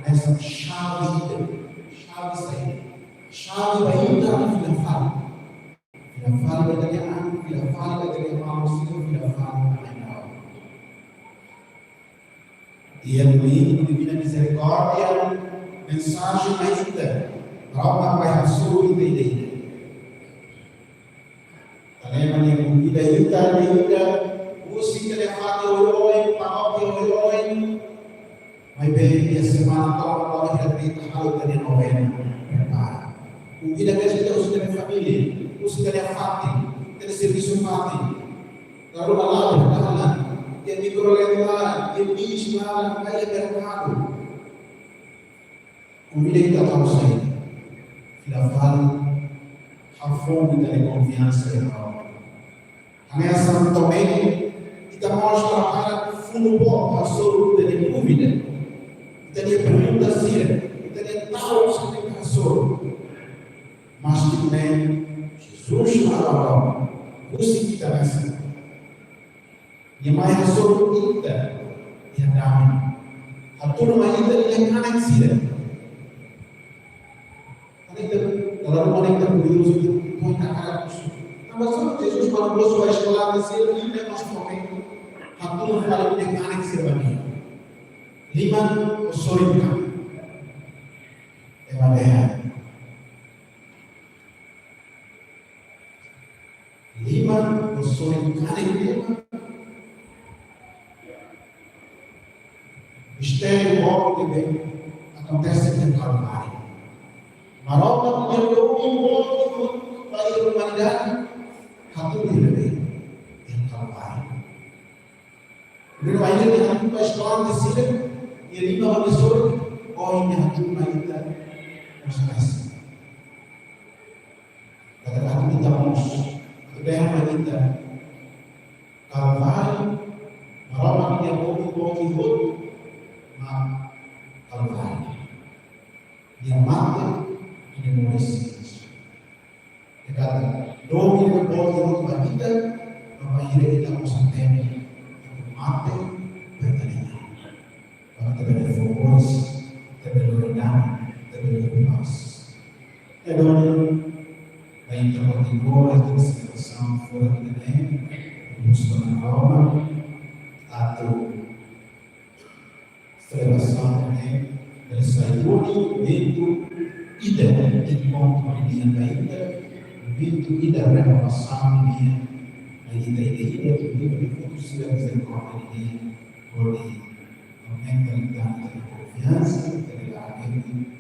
hanesan xave ida, xave saida? Xave ba ita fila fali. Fila fali ba ita-nia an, fila fali ba ita-nia maluk sira, fila fali ba ita-nia an. Iha domingu Divina Mizerikórdia, mensajen mai ita, Maromak mak hasoru ita ida-idak. Tanba ne'e ita, ita, ita, husi ita-nia fatin oioin, parókia oioin, maibé iha semana tomak, halo ita-nia novena, prepara. Ita mezmu ita husi ita-nia família, husi ita-nia fatin, ita-nia servisu fatin. Lalu malam, malam, iha mikroletra, iha bis, malam, iha merkadu. Komprende ita atu saida? Fila fali, hafoun ita-nia konfiansa iha Maromak. Hanesan Tomé, ita mós prepara funu boot hasoru ita-nia dúvida, ita-nia pergunta sira, ita-nia ta'uk sira ita hasoru. Mas tuirmai, Jesus halo, husi ita mesak. Nia mai hasoru ita iha dame. Hatudu mai ita iha kanek sira. Kanek ita, kalau mana ita kuriozu, ita pun tak ada khusus. Maibé Jesus, kuandu bolu sira ba eskolante sira, nia mós fó metu, hatún fali nia kanek sira ba nia. Liman no sorin kanek. Ema dehan. Liman no sorin kanek nia. Mistériu boot ne'ebé akontese iha Kalváriu. Maromak nia domin boot ba umanidade, hatún iha ne'ebé? Iha Kalváriu. Primeiru, nia hatún ba eskolante sira, nia liman no sorin, ohin nia hatún ba ita, mós ne'e. Katak atu ita mós, atu dehan ba ita, Kalváriu, Maromak nia domin boot hotu, mak Kalváriu. Nia mate, nia moris. Katak domin boot hotu ba ita, mak bainhira ita mós hatene, atu mate ba ita-nia an. Para ita bele fó moris, ita bele lori dame, ita bele lori pás. Entaun, ita kontinua ita-nia selebrasaun foin ida-ne'e, husu ba Maromak atu selebrasaun ne'e bele sai duni momentu ida enkontru nian ba ita, momentu ida renovasaun nian ba ita, ida-idak, momentu de frutu sira mizerikórdia nian, hodi aumenta ita-nia konfiansa, ita-nia lamento,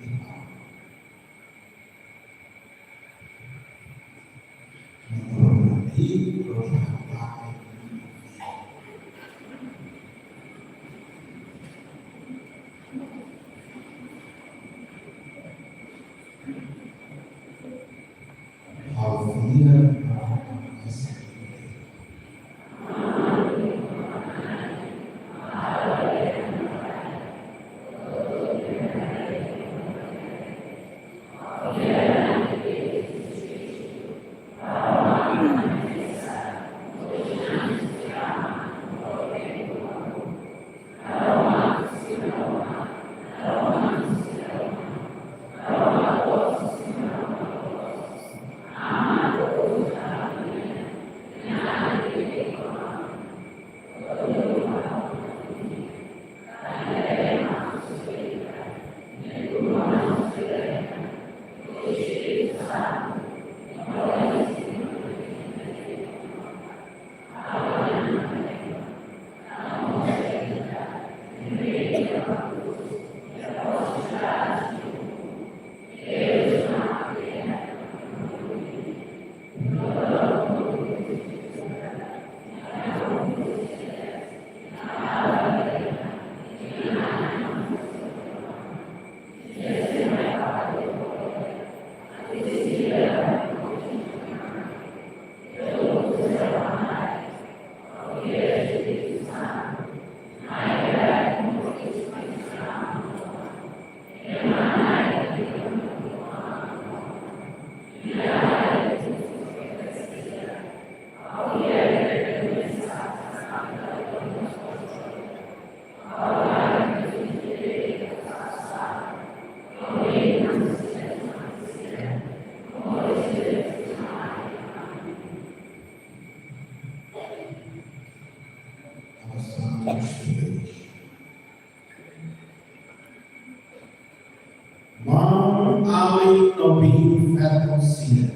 Maun, alin no biin feto sira.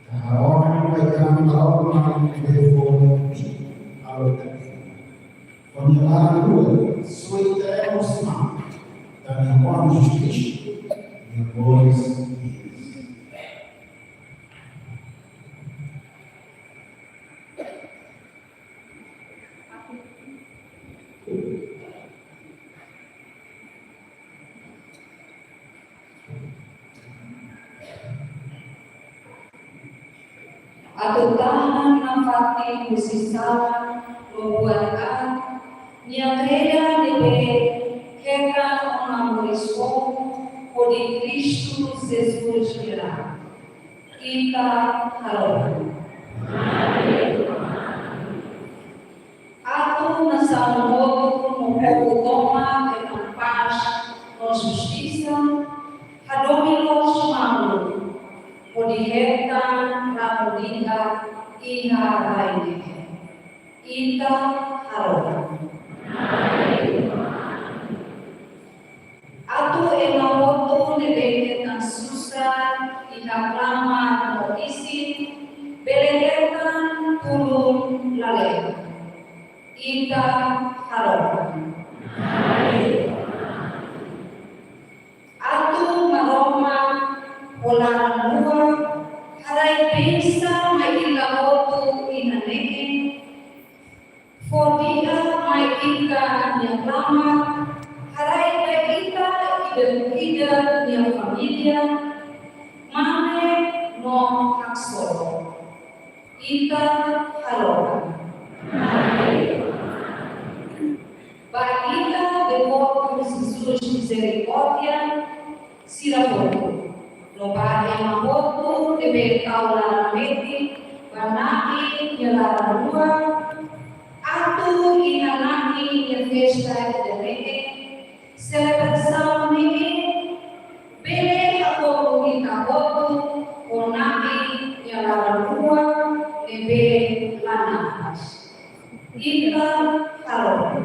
Agora, Maromak nia bele fó ita, halo ita bele. Ho nia laran rua, soe ita-nia ema husi mal. Tanba Maromak Jesus Kristu, nia moris. Atu tahan nafatin husi sala no buat aat, nia kreda ne'ebé hetan ona moris foun hodi Kristu Jesus nia laran. Ita harohan. Atu nasaun hotu no povu tomak hetan pás no justisa, hadomi loos malu, hodi hetan ramo di'ak rai ne'e. Ita harohan. Atu ema hotu ne'ebé hetan susar iha klamar no isin, bele hetan tulun lalehan. Ita harohan. Atu Maromak ho laran luak haraik bensaun mai ita hotu iha ne'e. Fó di'ak mai ita-nia klamar, haraik ba ita ida-idak nia família, mane no haksolok. Ita harohan. Ba ita devotu Jesus Mizerikórdia sira hotu, no ba ema hotu ne'ebé tau laran metin ba Na'i nia laran luak, atu iha Na'i nia festa ida-ne'e, selebrasaun ne'e bele hakotu ita hotu ho Na'i nia laran luak ne'ebé la nabas. Ita harohan.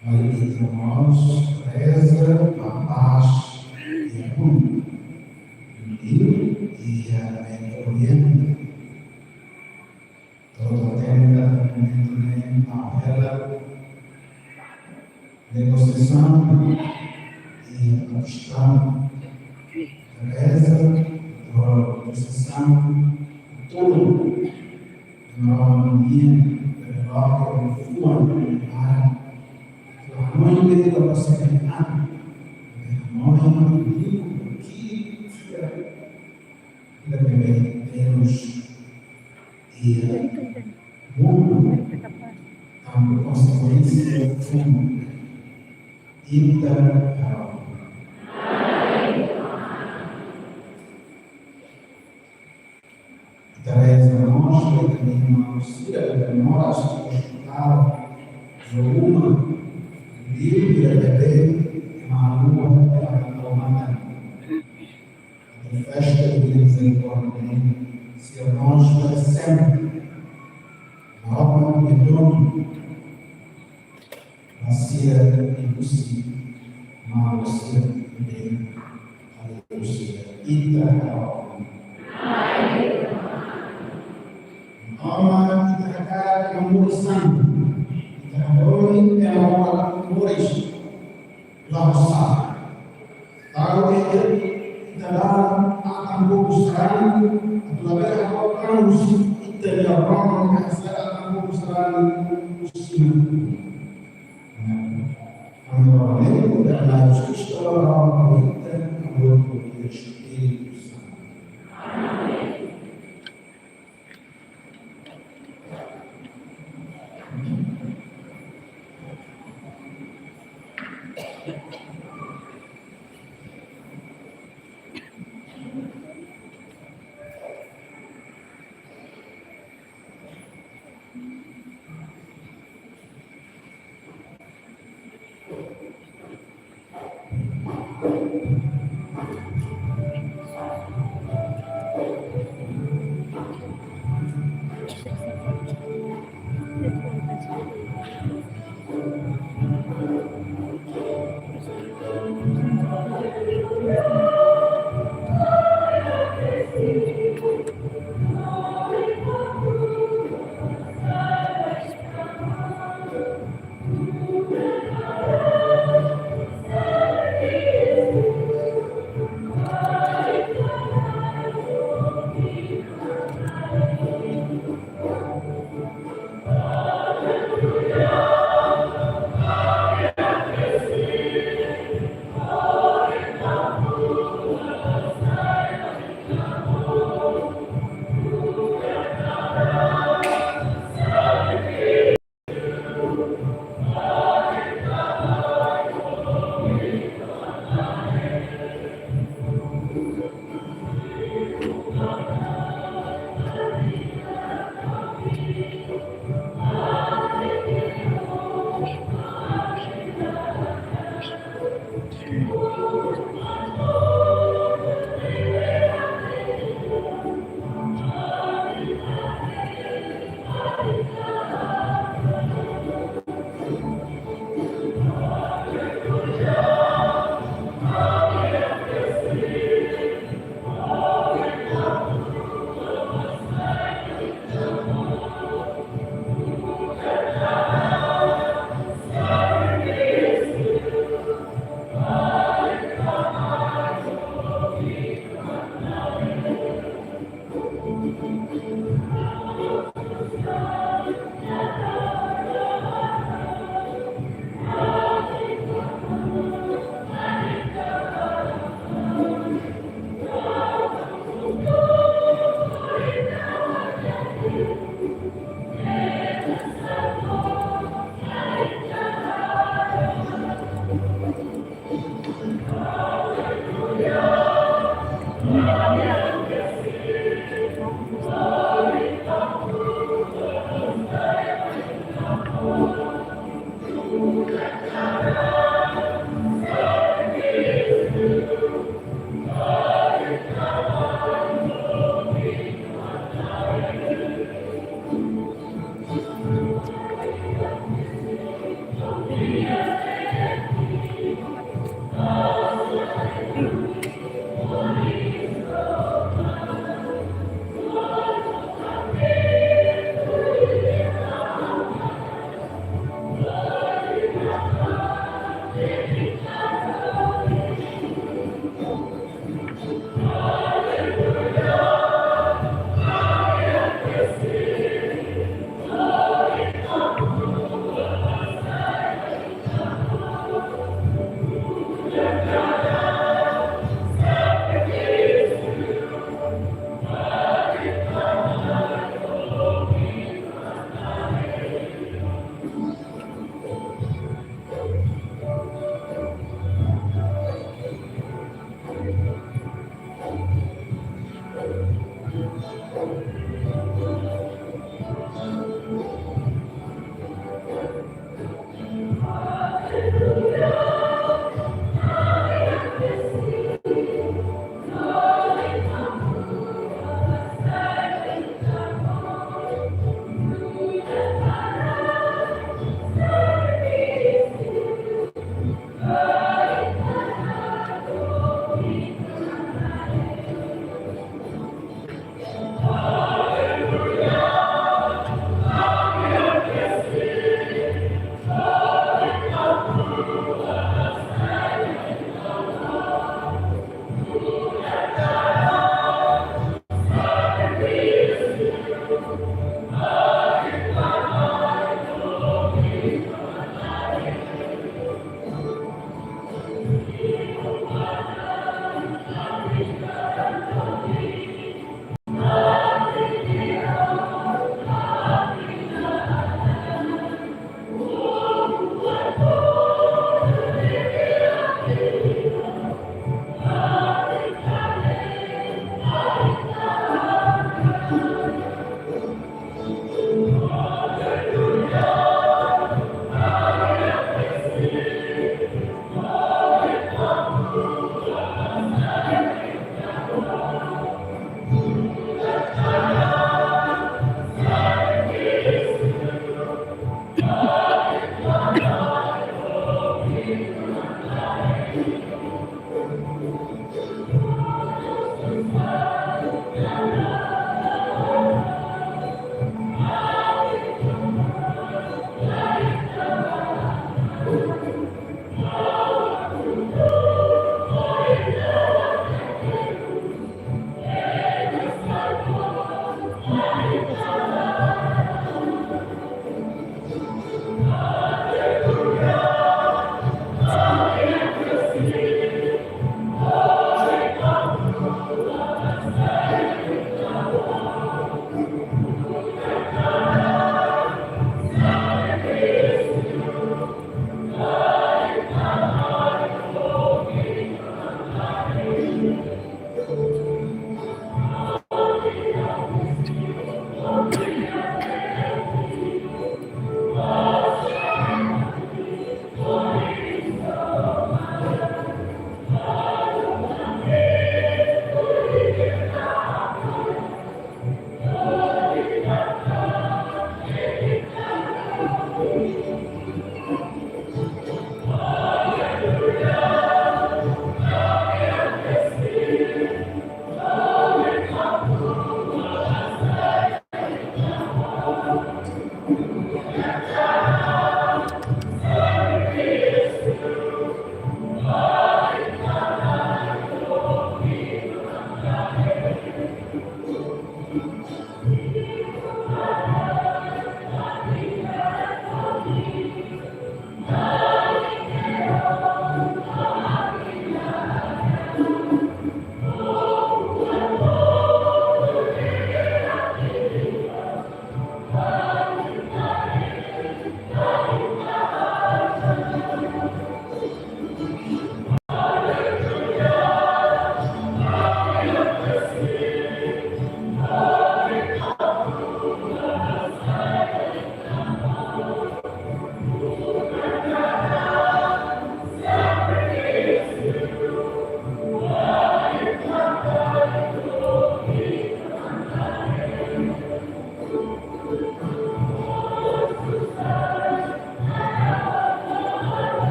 Mai ita mós reza ba pás iha mundu. Iha Médiu Oriente. To'o tenda momentu ne'e, apela, negosiasaun iha Pakistan. Reza, negosiasaun, tudo. Ema nian, ema fuan, ema hanoin de'it ba sira-nia an. Ema hanoin de'it ba sira-nia an. Ita bele terus iha mundu tanba konsekuénsia fundu. Ita harohan. Ita reza mós ba ita-nia irmaun sira ne'ebé moras iha ospitál, iha uma, livre, bebé, ema rua, ema rua matan. Ita festa ida Mizerikórdia ne'e, sira mós ba sempre. Maromak nia domin ba sira, ilusi, malu sira, bem, aleluia. Ita harohan. Maromak, ita hakarak ita moris santu. Ita hadomi ema moras, moras la ho sala. Tau ita, ita la atan buku sarani, atu labele hakarak husi ita-nia rona, ita la atan buku sarani husi Na'i. Ami ora lembra da Jesus Cristo, ora lembra da Espírito Santo.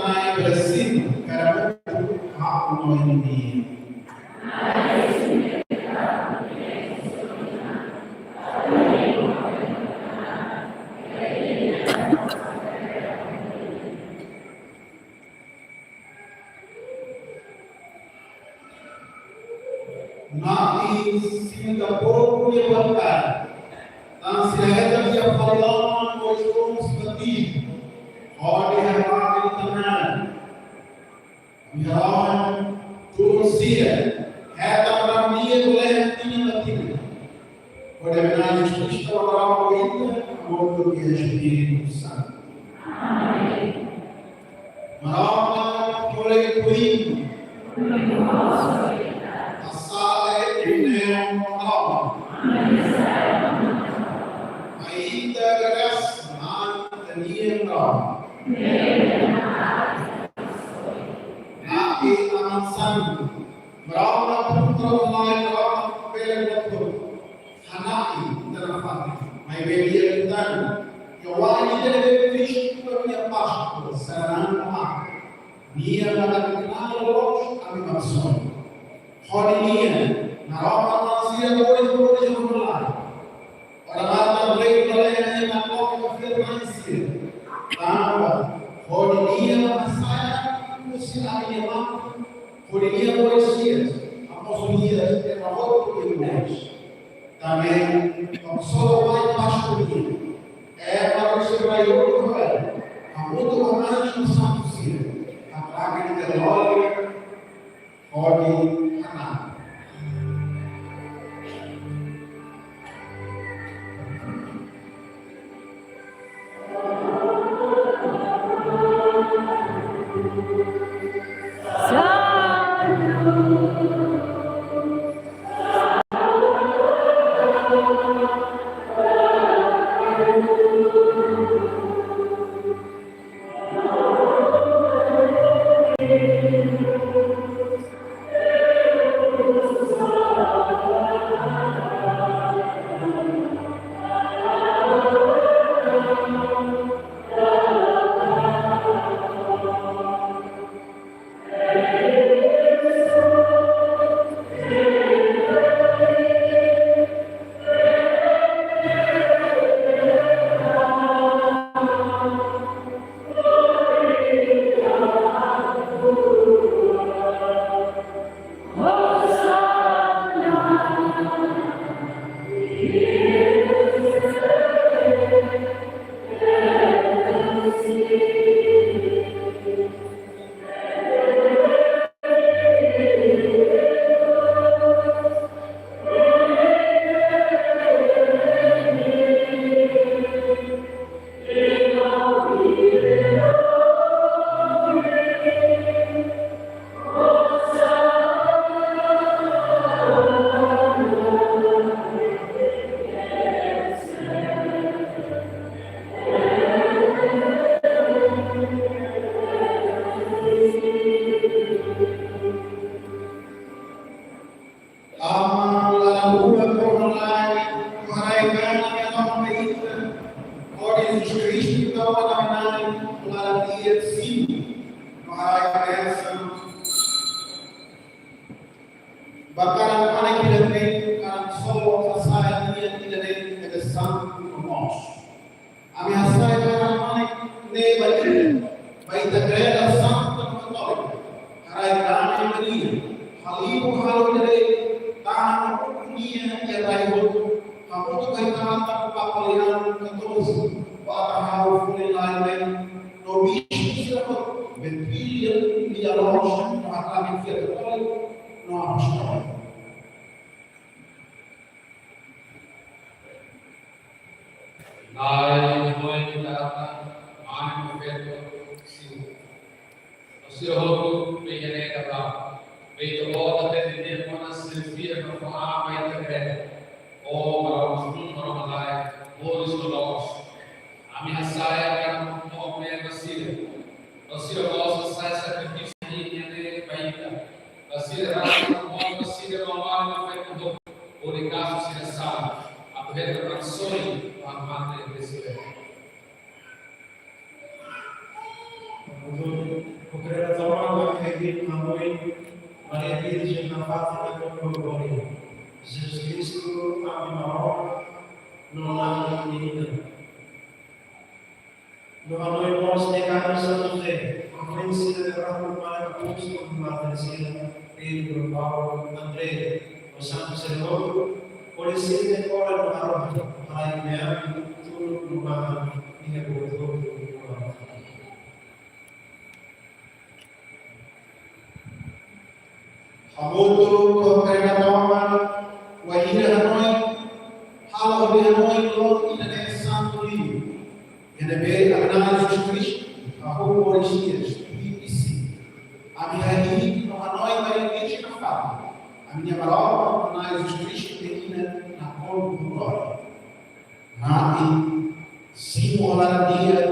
Na'i bele simu kada uitoan ha'u no imi. Na'i simu ita-boot nia vontade. Tanba sira hetan nia fali loron, ohin João Batista, hodi haree ita-nia. Nia loron, tuun sira hetan rai-nian, bele tinan ba tinan. Hodi ema Jesus Kristu ora ita, hamutuk ho Espíritu Santu. Maromak, hodi kuin. Hasa'e ita-nia Maromak. Mai ita grasia, mai ita-nia Maromak. Na'i Aman Santu, Maromak, Maromak, Maromak, bele tuur. Hana'i ita nafatin, maibé lia liután, iha wainhira ne'ebé Kristu nia Páskua sarani no mate, nia la dikna loloos ami maldisaun. Hodi nia, Maromak, sira moris, moris, moris, moris. Ora matan rei, rei, nia nakloke fiar-na'in sira. Tanba, hodi nia hasa'e husi ami-nia matan, hodi nia moris hi'as, apóstolu hi'as, ema hotu moris. Tanba ne'e, ho solo mai Páskua nian, ema husi rai hotu, hamutuk ho anju santu sira, haklaken nia glória hodi hana'i. Aman, laran-luan, korona lain, haraik-an ami hatama ba ita, hodi Jesus Kristu, ita-nia Na'i, laran-di'ak simu, haraik-an bensaun. Ba kalan panek ida-ne'e, kalan sobu, hasa'e nia ida-ne'e, ida santu no moos. Ami hasa'e kalan panek ne'e ba ita, ba ita Igreja Santa Katólika, haraik-an Maria, halibur halo ida-ne'e, tahan ukun nia iha rai hotu, hamutuk ho ita-nia Papa Leão katorze, ba ita halo fuli lai mai, no bispu sira hotu, Benedito, Villa Lobos, no haklaken fiar katólika, no apostólika. Na'i, Maromak nia data, Maromak nia feto, simu. Sira hotu, bele iha ne'e data, bele ita-boot hatene nia kona-ba sira fiar no fó an ba ita Igreja. Ó Maromak, Maromak laek, moris no loloos. Ami hasa'e kalan panek ne'e ba sira. Ba sira mós hasa'e sakrifísiu ida-ne'e ba ita. Ba sira rasa no mós ba sira mamar no feto hotu. Hodi kazu sira sala, atu hetan bensaun, ba mate de sira. nafatin ne'ebé ohin Jesus Kristu, ami Maromak no Na'i ninian. No hanoin mós ne'e katak São José, influénsia de ramo para apóstolu, Mater sira, Pedro, Paulo, André, no São José outro, por esse decora no arroz, para que me ame, tudo no mar, e revoltou. Hamutuk ho Maromak, wainhira hanoin, halo hodi hanoin loron ida-ne'e santu liu. Ne'ebé Ami Na'i Jesus Kristu hahú moris iha isin. Ami hahi'i no hanoin Maria Virjen nafatin, ami-nia Maromak no Na'i Jesus Kristu, ne'ebé nakonu ho glória. Na'i, simu ho laran di'ak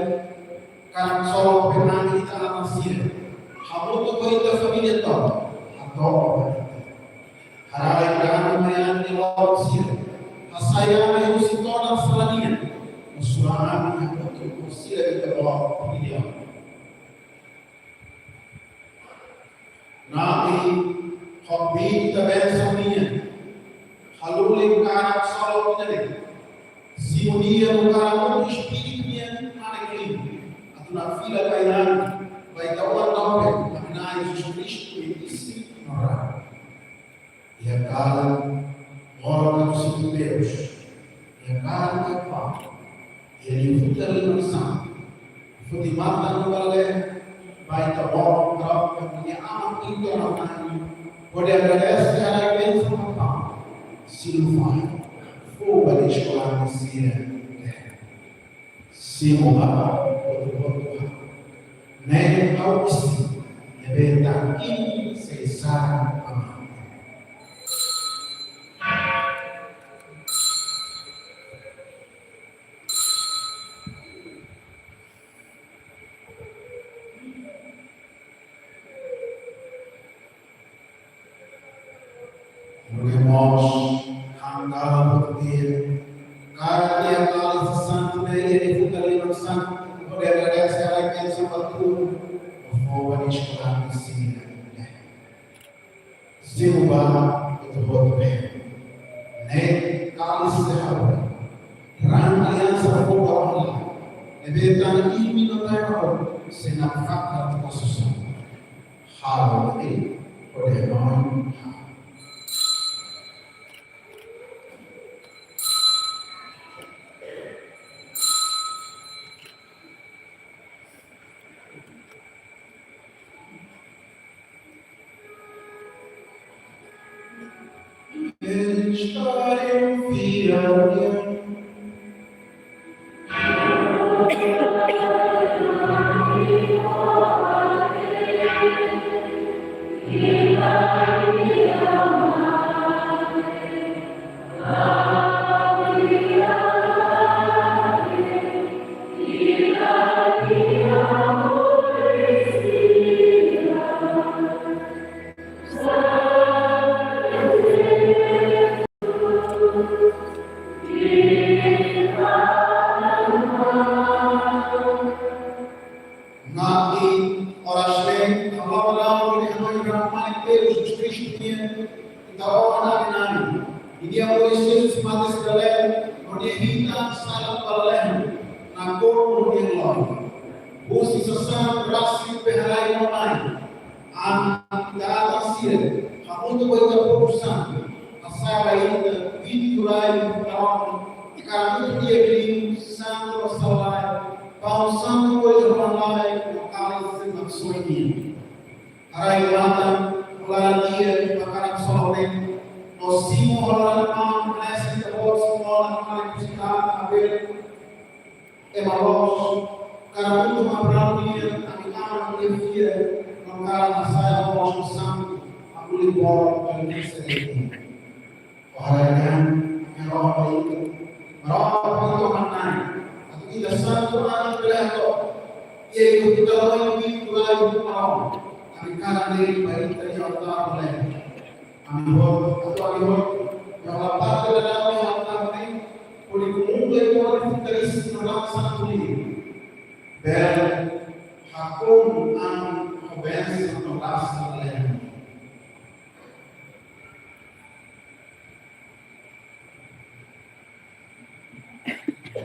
karik solo penang ita-nia sira, hamutuk ho ita-nia família tomak, hato'o ba ita. Haraik dame mai Ami-nia loron sira, hasai ami husi todan sala nian, no sura ami hamutuk ho sira iha loron ida-ne'e. Na'i, ho bensaun nian, halulik karik solo ida-ne'e, simu di'ak no karik Espíritu nian hanesan klin, atu nakfila ba ita, ba ita-nia Na'i, Ami Na'i Jesus Kristu, iha isin no rai. Iha kalan moras atu simu Deus, iha kalan Epifania, iha liu futar liman santu, foti matan no bá lalehan ba ita-boot, troka nia aman pinto na tangan, hodi agradese haraik bensaun ba ita, simu fali, fó ba eskola sira. Simu ba hotu-hotu, ne'e ha'u isin ne'ebé tan imi sei saran ba Ami. Nuke mós, hangkala buat ida, karik iha kalan santu ne'e, iha liu futar liman santu, hodi agradese haraik bensaun ba ita, no fó ba eskola sira. Simu ba hotu-hotu, ne'e kalan sira, raan aliansa foun ba oin, ne'ebé tan imi no tan oin, sei nafatin ba susar. Halo ne'e, hodi hanoin. Na'i, oras ne'e, ha'u la'o hodi hanoin Na'i Maromak Deus Jesus Kristu nian, ita-nia Na'i. Nia moris iha matas Galilea, no Nia hitan sala ba lalehan, nakonu ho Nia glória. Husi sasán rasik be haraik no mai, Ami ita-nia sira, hamutuk ho ita-nia povu santu, hasai ba ita vintu rai no kawan, i karik vintu di'ak liu, santu no sala lai, paun santu no jornalai, no kalan sira mak soe nian. Haraik matan, ho laran di'ak, ba karik solo ne'e, no simu ho laran aman, hanesan ita-boot simu ho laran aman, kusita, Abel, Ema loos, karik ita-nia Abraham nian, ami aman nia fiar, no karik hasai loos no santu, ami libur, ami bisa ini. Oharangan, ami roh ba ita, roh ba ita manai, atu ita santu, ami bele hato'o, iha ita-nia loos, ita-nia loos, ami karik ne'e ba ita iha altar bele. Ami hotu, atu ami hotu, iha parte da ami hotu ami, hodi komunga iha futar isin no laran santu ne'e. Bele hakonu ami ho bensaun no grasa Alemanha.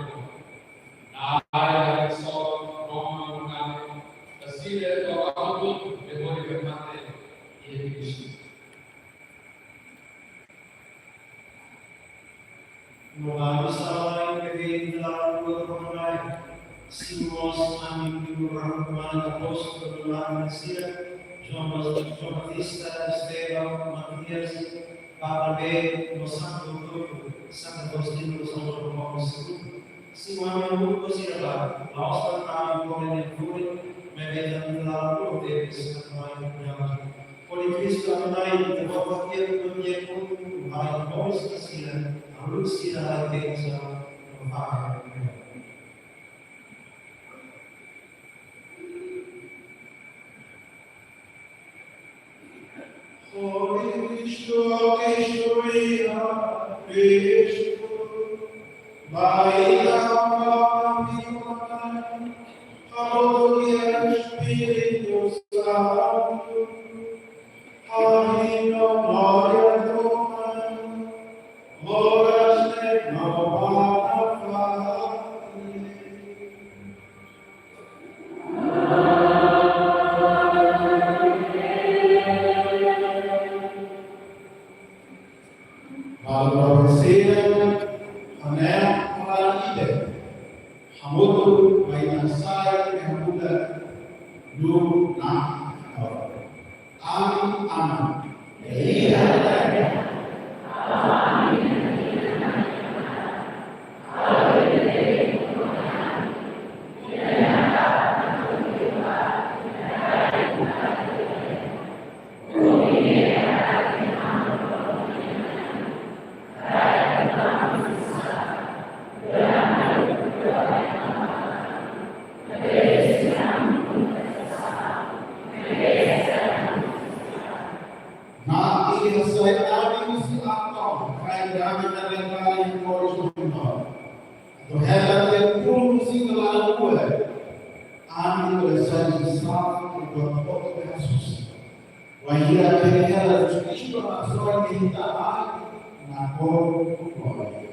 mate no. Na'i, Na'i so, Roma no Na'i, Brasília, Roma no, Roma no, Roma no, no ami sala ne'ebé iha dala rua to'o mai. Simu mós ami-nia rahun-malu ba apóstolu no laran sira, João Bas-, João Batista, Estevão, Matias, Barnabé, no Santu Turku, Santu Agostinho, Santu Paulo Segundu. Simu ami-nia grupu sira ba, la'ós para ami kole nia furin, maibé ami-nia dala rua tebes, Santu Maria Punyama. Hodi Kristu ami-nia Na'i, ita-boot tiap no tiap kutu, mai moris ka sira, alur sira, ai tensa, no faham. Hodi Kristu, Kristu, Kristu, Pai, Ama, Espíritu Santu. Balu profesia, hanesan hora ida. Hamutuk mai ita sai, hamutuk, lu, na, Amin, amin. Na'i hasai ami husi aton, kaer dame no alegria iha korasaun. Atu hela tiha kuru husi kalakuan. Ami bele sai husi sala, ke buat hotu ke Jesus. Wainhira ke hela Jesus Kristu, abensoa ita mai, na kor, glória.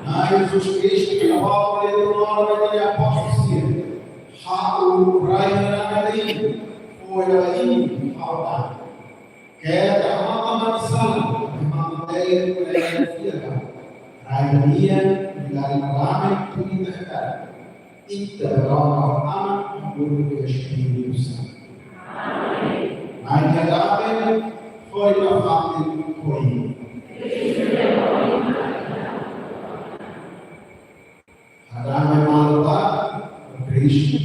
Na'i Jesus Kristu, Na'i Paulo, Na'i Paulo, Na'i apóstolu sira, ha'u rai na Na'i, foi na ini, ha'u na. Keta hamamata sala, hamamata tei, keta fiar. Rai nian, dari rame, tuli tekan. Ita berdoa Ama, Filho e Espírito Santo. Amen. Na'i nia dame, hodi nafatin ho imi. Hadame malu ba, Kristu.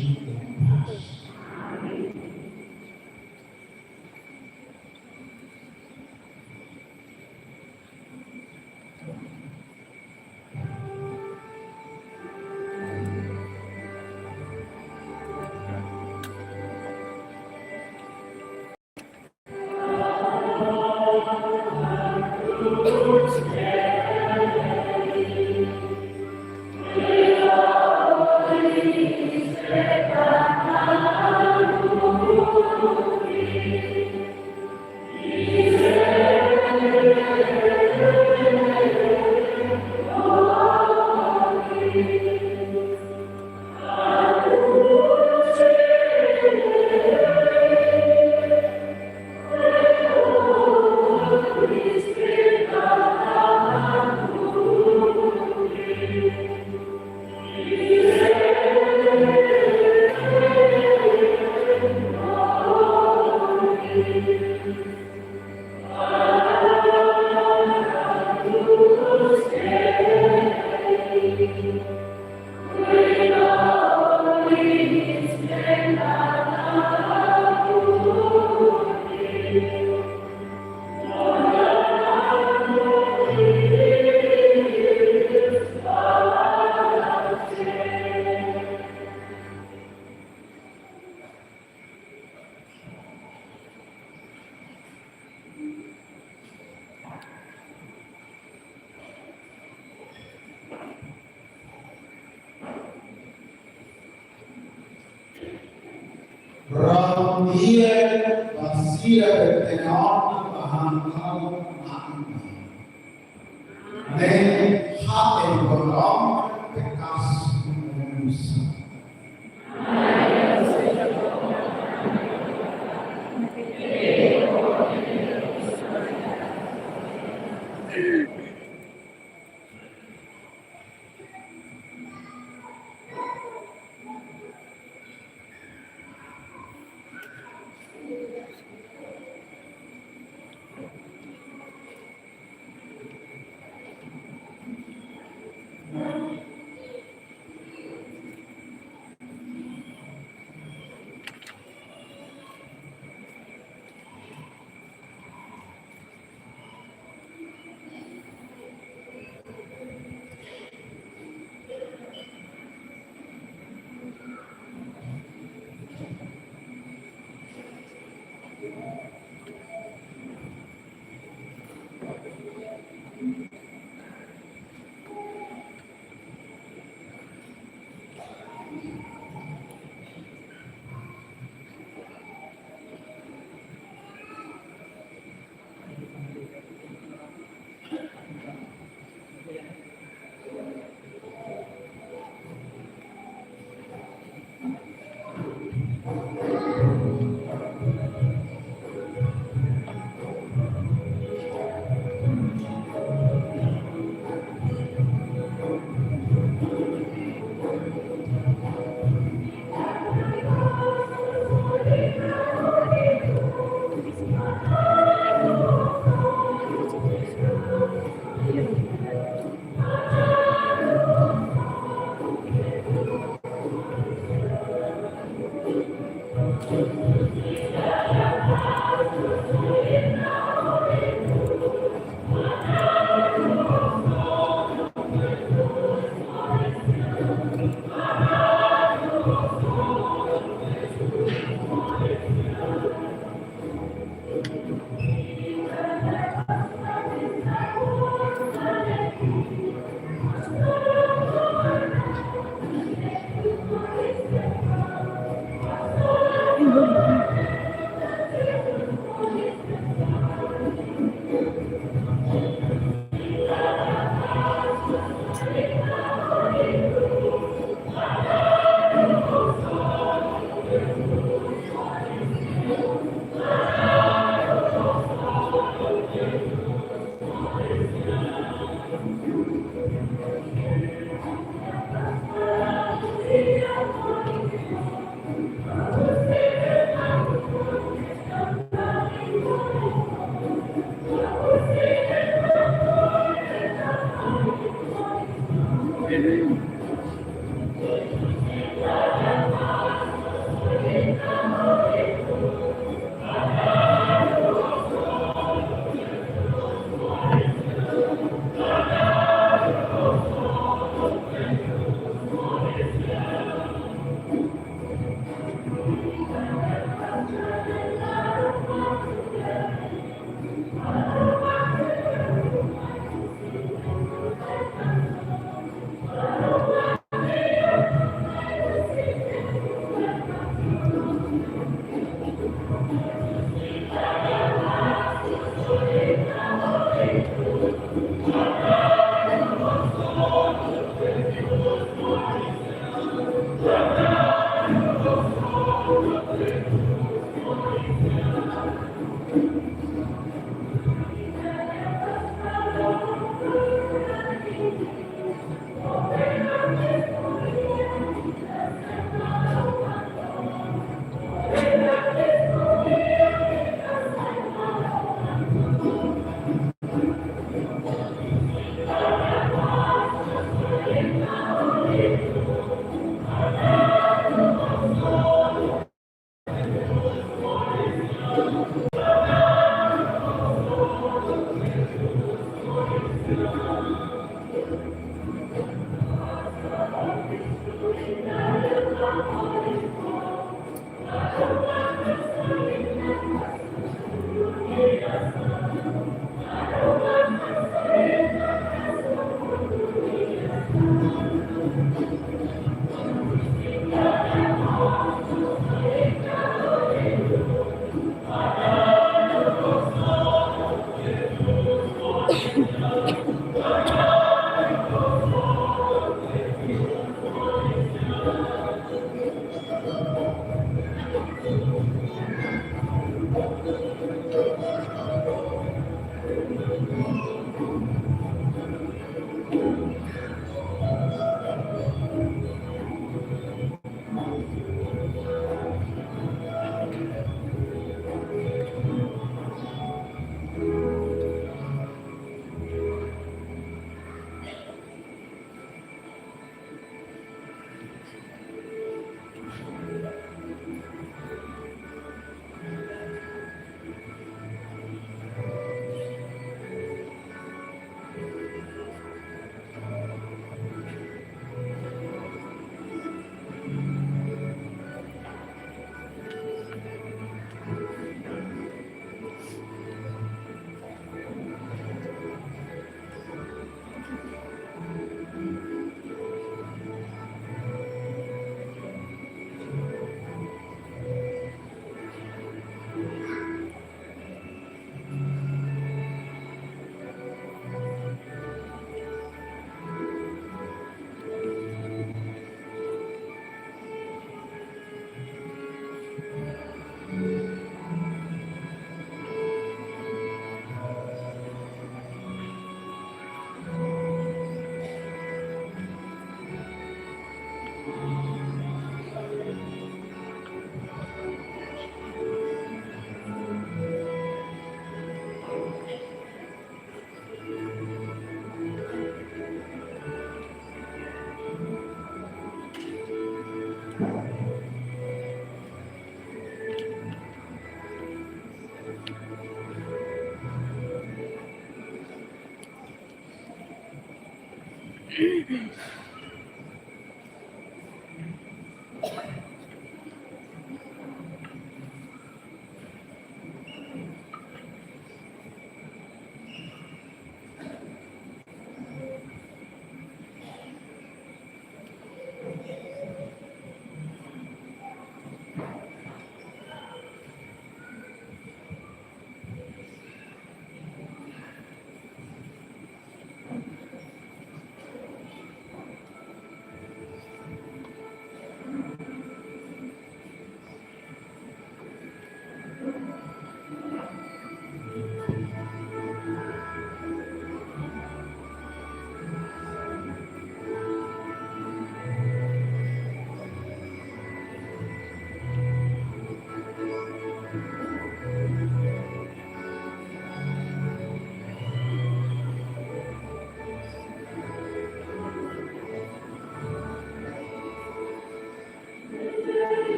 Dia ba sira be tenor bahan kau mati. Ne'e ha'u enkontrom bekas manusia.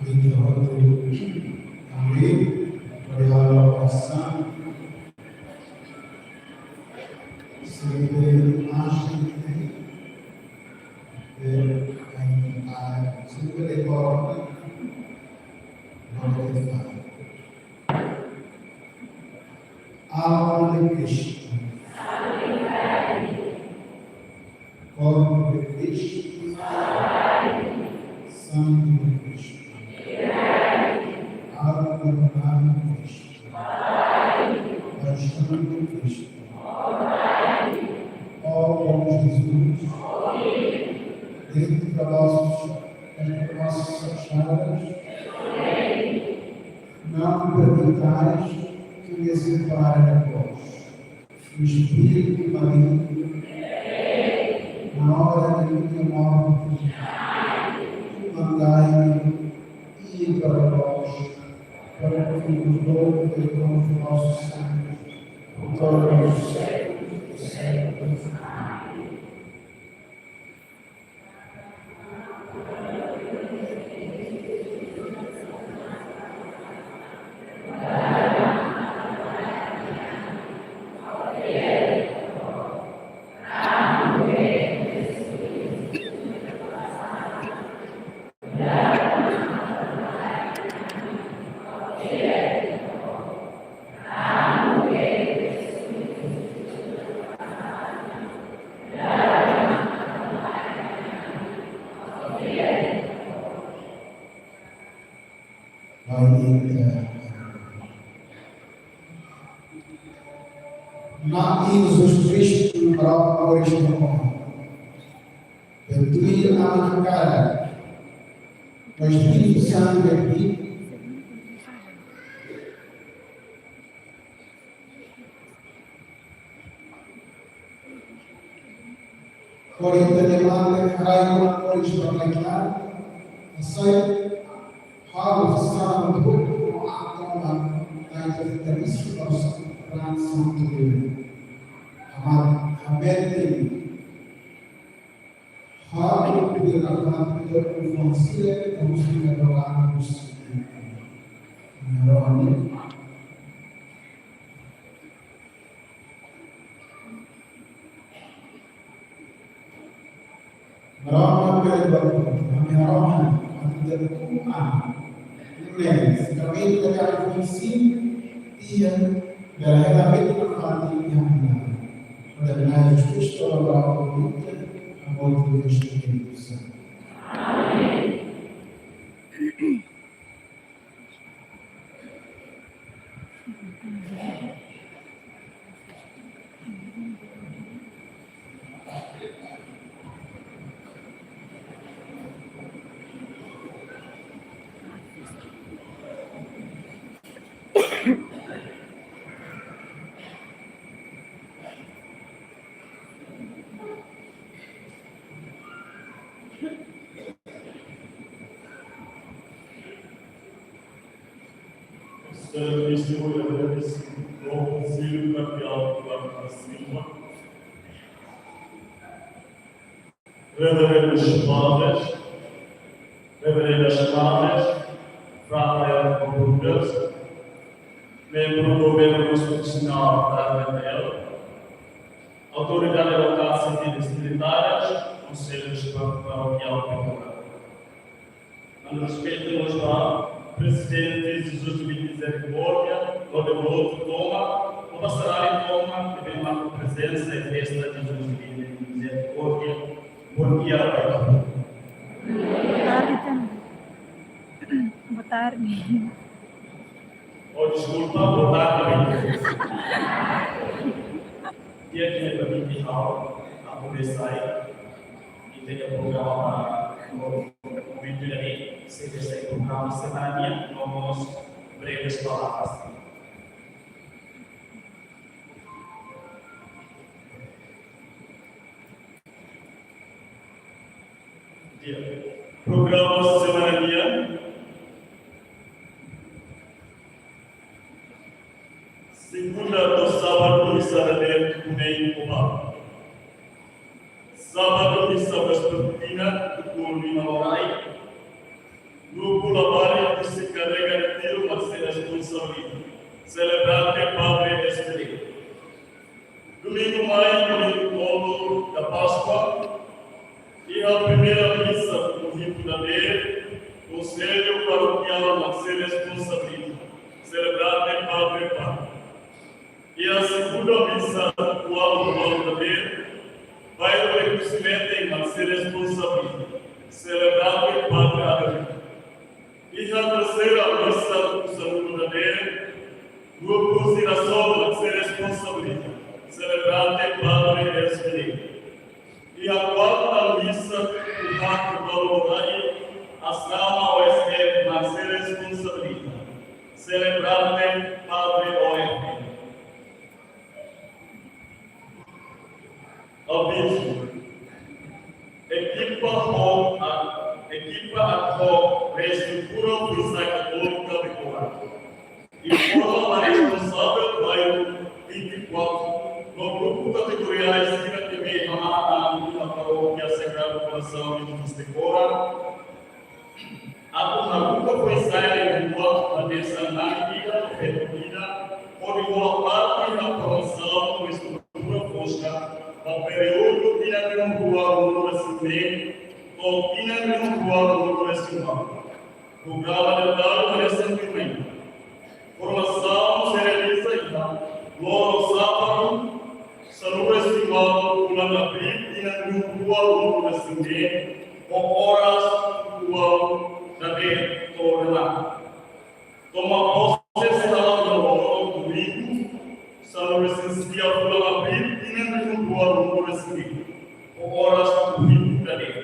Ita hotu ami halo orasaun. Sempre ashi de ai ai sempre de kor. Alma de Cristo. Corpo de Cristo. Sangue de Cristo. Alma de Cristo. Paixão de Cristo. Ó bom Jesus, entre vossos, entre vossas chagas, não permitais que me separe de vós. O espírito maligno, na hora de minha morte, mandai-me ir para vós, para que vos louve com os vossos santos, por todos os séculos dos séculos. Amém. Bainhira Na'i Jesus Kristu, Maromak Kristu, Bentuir Aman Hakarak, no Espíritu Santu Bentuir, Korinte de mate, rai, koris, pernikahan, asai, hal, sesama, untuk, atau, naik, terus, terus, terus, terus, Amen. Hal, tidak akan, tidak, terus, tidak, terus, terus, Maromak bele bantu, ami harohan, ami tidak kuat. Amen. Sekarang ini kita akan fungsi, ia, dalam hela itu mati yang benar. Pada nama Yesus Kristus, Allah Bapa, Anak, Espíritu Santu. Amen. Serviço, Dom Conselho Cardeal Duarte da Silva, Reverendos Padres, Reverendas Madres, Frater Brutus, Membru Governu Konstitusionál da R T L, autoridade lokál sivíl e militares, Konsellu Parokiál Pekora. Manda respeitu mós ba Prezidente Jesus Divina Mizerikórdia, no devotu tomak, no ba sarani tomak, ne'ebé marka prezensa iha festa Jesus Divina Mizerikórdia. Bom dia, Pai. Boa tarde também. Boa tarde. Oh, deskulpa, boa tarde. Dia ke me permite ha'u, ha'u komesa, i tenke programa ba, no, momentu ne'e, sei komesa programa semana nian, no mós breves palavras. Dia. Programa semana nian. Segunda to'o sábadu misa dadeer kuning oba. Sábadu misa vespertina, tuku lima orai. Grupu labarik husi Karrega Retiru, Marcelo Responsabilidade. Selebrante Padre S P D. Domingu mai, domingu tolu da Páskua, iha primeira misa, konjuntu dadeer, Konsellu Parokiál Marcelo Responsabilidade, selebrante Padre Pan. Iha segunda misa, kuatru, kuatru dadeer, bairru Rekoñesimento, Marcelo Responsabilidade, selebrante Padre Adriano. Iha terseira misa, tuku sanulu dadeer, grupu Gerasaun Marcelo Responsabilidade, selebrante Padre S P D. Iha kuarta misa, tuku haat, kuatru orai, Asrama O S F Marcelo Responsabilidade, selebrante Padre O F. Avizu. Ekipa ho-, a-, ekipa ad hoc reestrutura Oficiál Katólika Pekora informa ba responsavel bairru vinte e quatro no grupu kategoriál sira ne'ebé hamahan iha Parókia Sagrado Coração de Jesus Pekora, atu haruka foin-sa'e rihun rua hanesan na'in ida no feto ida, hodi hola parte iha formasaun no estrutura fósika ba períodu tinan rihun rua ruanulu-resin-neen to'o tinan rihun rua ruanulu-resin-ualu. Programa detallu hanesan tuirmai. Formasaun sei realiza iha loron sábadu, sanulu-resin-ualu fulan Abríl, tinan rihun rua ruanulu-resin-neen, ho oras tuku ualu dadeer to'o remata. Toma pose sei hala'o iha loron domingu, sanulu-resin-sia fulan Abríl, tinan rihun rua ruanulu-resin-neen, ho oras tuku hitu dadeer,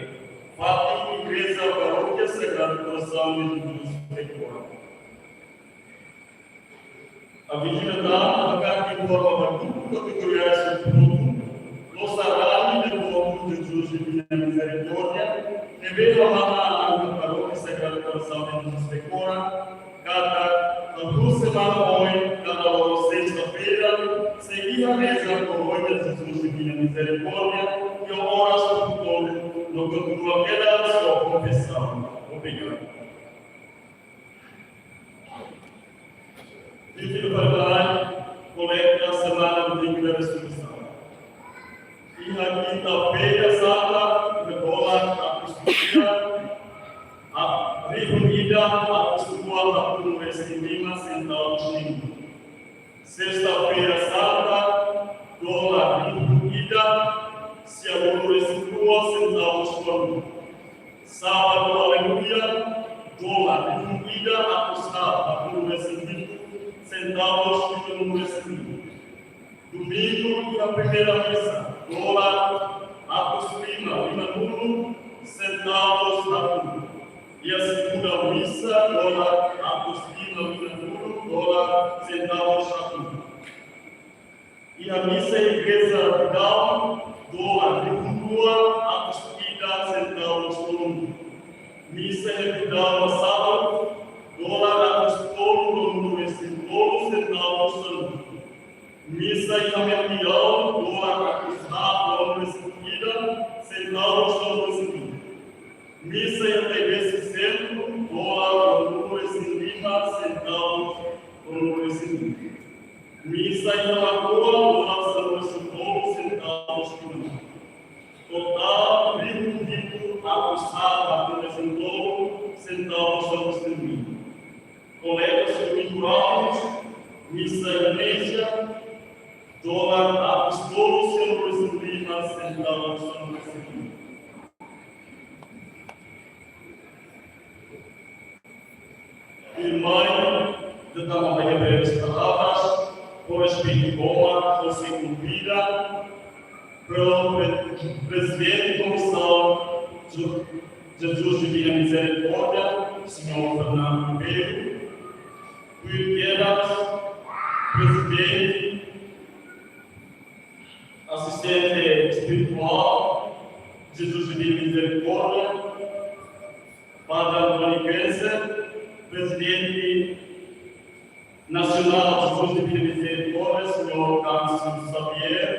fatin Igreja Parókia Sagrado Coração de Jesus Pekora. Avizu ida tan, hakarak informa ba grupu kategoriál sira hotu, no sarani devotu Jesus Divina Mizerikórdia ne'ebé hamahan iha Parókia Sagrado Coração de Jesus Pekora, katak, iha semana oin, kada loron sesta-feira, sei iha reza Korónia Jesus Divina Mizerikórdia, iha oras tuku tolu, no kontinua kedas ho konfesaun. Obrigadu. Vídeo para kolekta semana domingu da resurreisaun. Iha kinta-feira santa, iha dolar atus ida, a, rihun ida atus rua haatnulu-resin-lima sentavus liman. Sesta-feira santa, dolar rihun ida, sianulu-resin-rua sentavus tolu. Sábadu Aleluia, dolar rihun ida atus haat haatnulu-resin-hitu sentavus hitunulu-resin-lima. Domingu iha primeira misa, dolar atus lima limanulu sentavus haatnulu. Iha segunda misa, dolar atus lima limanulu, dolar sentavus haatnulu. Iha misa Igreja Vidal, dolar rihun rua atus ida sentavus tolunulu. Misa iha Vidal Masaba, dolar atus tolu ruanulu-resin-tolu sentavus tolunulu. Misa iha Metiaun, dolar atus haat ruanulu-resin-ida sentavus tolunulu-resin-lima. Misa iha T B C Sentru, dolar ruanulu-resin-lima sentavus tolunulu-resin-lima. Misa ita lakohi, dolar sanulu-resin-tolu sentavus. Totál, trigu hitu atus haat atus resin-tolu sentavus sanulu-resin-lima. Kolekta Domingu Ramos, misa Igreja, dolar atus tolu sanulu-resin-lima sentavus sanulu-resin-lima. Irmã, de tama bem breves palavras, por respeito boa, você convida pelo pre-, presidente da Comissão de Jesus Divina Misericórdia, senhor Fernando Ribeiro, Rui Queiras, presidente, assistente espiritual, Jesus Divina Misericórdia, Padre António Kessler, presidente nacional de Jesus Divina Misericórdia, senhor Cássio Xavier,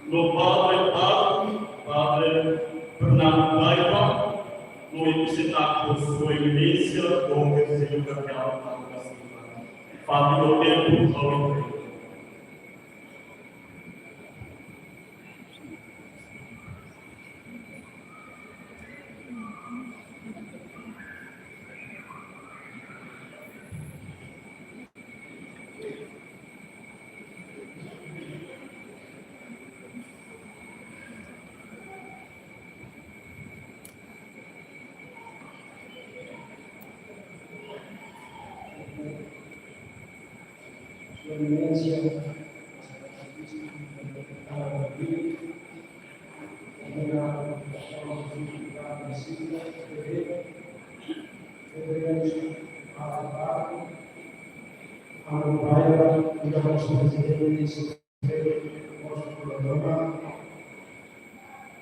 no Padre Pato, Padre Fernando Paiva, no representante de Sua Eminência, Dom Virgílio Cardeal Fátima Tempo, Dom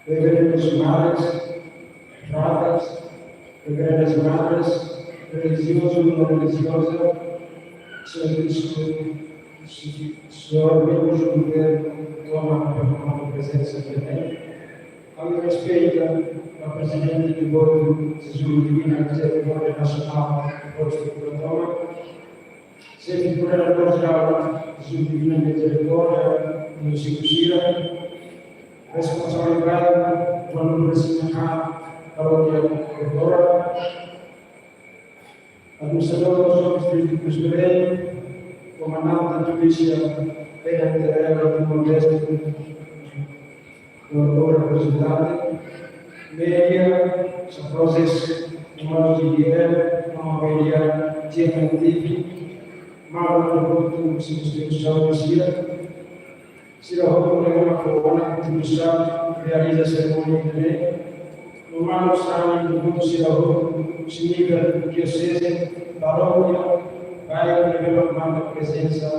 Reverendus, madres, fraters, reverendas madres, religiozu, não religioza, servisu, senhor membru do governu, toma, toma prezensa também. Ami respeita a presidente do Board de Divina Misericórdia Nacional, Posto Programa, xefe koordenadór jerál Jesus Divina Misericórdia, munisípiu sira, responsavel ba planu presidente, parókia Aurora, administradór dos Jovens Críticos Belém, komandante polísia, P N T L Timor-Leste, Doutora Presidente, média, safrozes, irmãos de Guilherme, irmão média, G M T V, Marlon Roberto, Município de São Lucia, sira hotu ne'ebé mak fó ona kontribuisaun, realiza serimónia ne'e, no mano sani, no sira hotu, husi nivel dioseze, parókia, bairru, ne'ebé mak marka prezensa,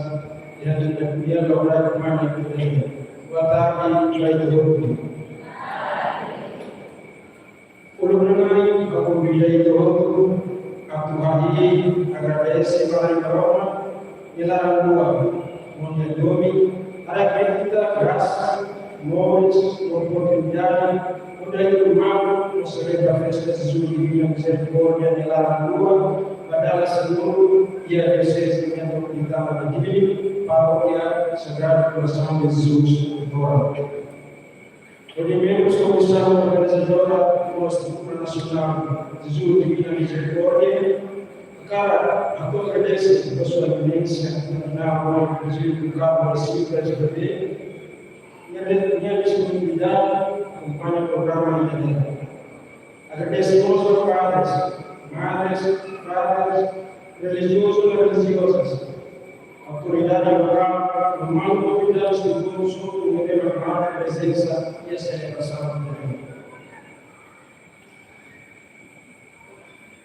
iha ita-nia lokraik mana ita-nia. Boa tarde, ba ita hotu. Uluk nanain, ha'u konvida ita hotu atu hadi'a, agradese ba Na'i Maromak nia laran luak, no nia domin, haraik ita grasa, moris, oportunidade, hodi ita mampu selebra festa Jesus Divina Misericórdia nia laran luak, ba dala sanulu iha dioseze Bento Quintana de Dili, Parókia Sagrado Coração de Jesus Ourora. Hodi membru Komisaun Organizadora Estrutura Nasionál Jesus Divina Misericórdia, hakarak atu agradese ba Sua Eminénsia Kardinál Dom Virgílio Carlos da Silva, S P V, nia, nia disponibilidade akompaña programa ida-ne'e. Agradese mós ba padres, madres, fraters, religiozu no religiozas, autoridade lokál, no manu autoridade estrutura sira ne'ebé mak marka prezensa iha selebrasaun ida-ne'e.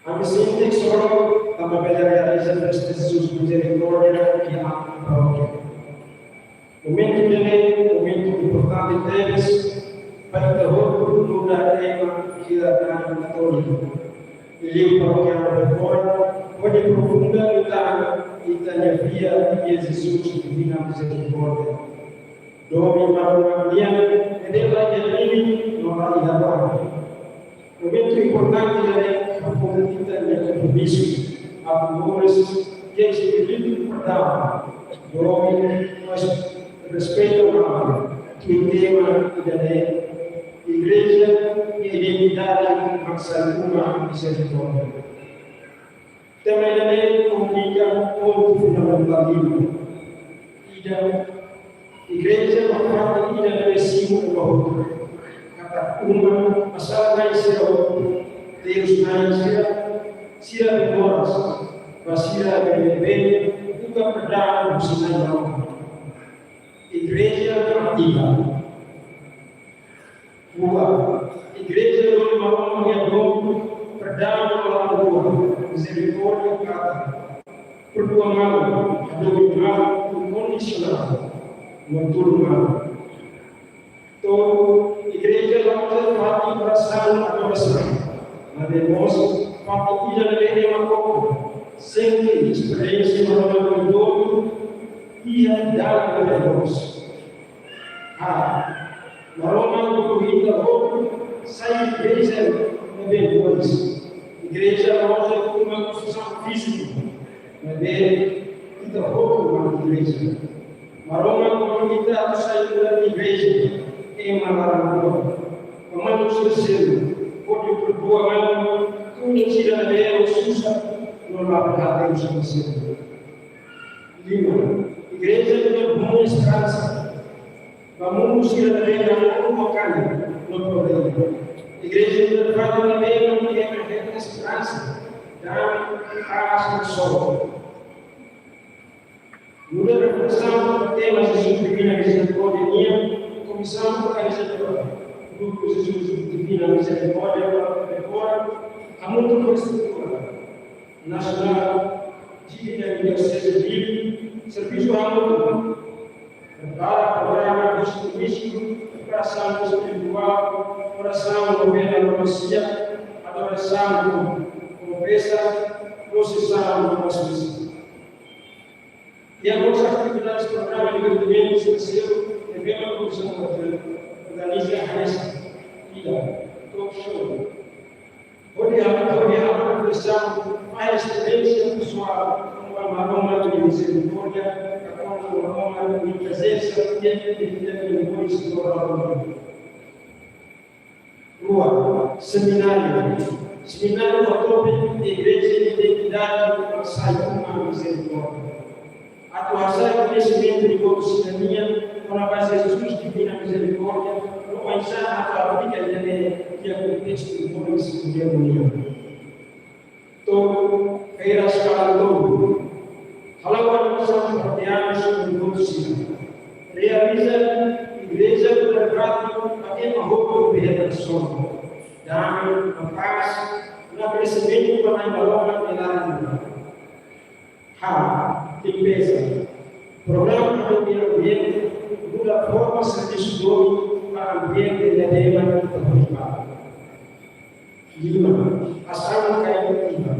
Ami sente sorte tanba bele realiza festa Jesus Misericórdia iha parókia. Momentu ida-ne'e momentu importante tebes ba ita hotu nu'udar ema sira-nia katólika. Liuliu parókia Nova Ecora, hodi aprofunda ita, ita-nia fiar iha Jesus Divina Misericórdia. Domin Maromak nian, ne'ebé la iha limite, no la iha hora. Momentu importante ne'e, atu ita-nia kompromisu, atu moris, iha espíritu perdaun, domin, mas respeito ao amor, que tema ida-ne'e, Igreja e Identidade, Maksai Uma Misericórdia. Tema ida-ne'e komunika pontu fundamentál lima. Ida, Igreja mak fatin ida ne'ebé simu uma hotu. Katak uma, hanesan na'i sira hotu, terus na'i sira, sira bele moras, mas sira bele, bele buka perdaun husi Na'i Maromak. Igreja ativa. Rua, Igreja domin Maromak nia domin, perdaun no la'o rua, mizerikórdia katak perdua malu, domin malu, inkondisionál, no tulun malu. Tolu, Igreja la'ós fatin orasaun, adorasaun, maibé mós fatin ida ne'ebé ema koko, sente, esperiénsia Maromak nia domin iha dalan ne'ebé loos. Haat, Maromak butuh ita hotu sai igreja ne'ebé moris. Igreja la'ós uma konstrusaun fíziku, maibé ita hotu mak igreja. Maromak butuh ita atu sai uma igreja, ema laran-luak, ema mak sira seluk, hodi perdua malu, tuir sira ne'ebé susar, no la berhati sira seluk. Lima, Igreja nia buat esperansa ba mundu sira ne'ebé namorru ho kanek no problema. Igreja nia fatin ne'ebé mak ema hetan esperansa, dame, pás no soru. Nu'udar reflesaun, tema Jesus Divina Misericórdia nian, Komisaun Organizadora, Grupu Jesus Divina Misericórdia, para prepara, hamutuk ho estrutura nasionál, Dili no Dioseze Dili, servisu hamutuk, prepara programa dos turístiku, preparasaun espirituál, orasaun, novena, romasia, adorasaun, konfesa, prosisaun, no misa. Iha mós atividades programa de divertimentu espesiál, evento, komisaun organiza, hanesan ida, talk show. Hodi halo, hodi halo reflesaun, fahe esperiénsia pesoál, kona-ba Maromak nia mizerikórdia, kona-ba Maromak nia prezensa, di'ak, di'ak, di'ak, di'ak, di'ak. Rua, semináriu. Semináriu ho tópiku Igreja, Identidade, Maksai Uma Misericórdia. Atu hasa'e koñesimentu ida-ne'e ba sira-nia, kona-ba Jesus Divina Misericórdia, no oinsá atu aplika ida-ne'e iha kontestu moris modernu nian. Tolu, feira eskala tolu. Hala'o animasaun partiáriu sobre enkontru sira. Realiza igreja privada ba ema hotu bele hetan soru, dame, pás, no agradesimentu ba Na'i Maromak nia laran. Haat, limpeza. Programa de ambiente, muda forma servisu domin ba ambiente ne'ebé ema ita hotu ba. Lima, asaun karitativa.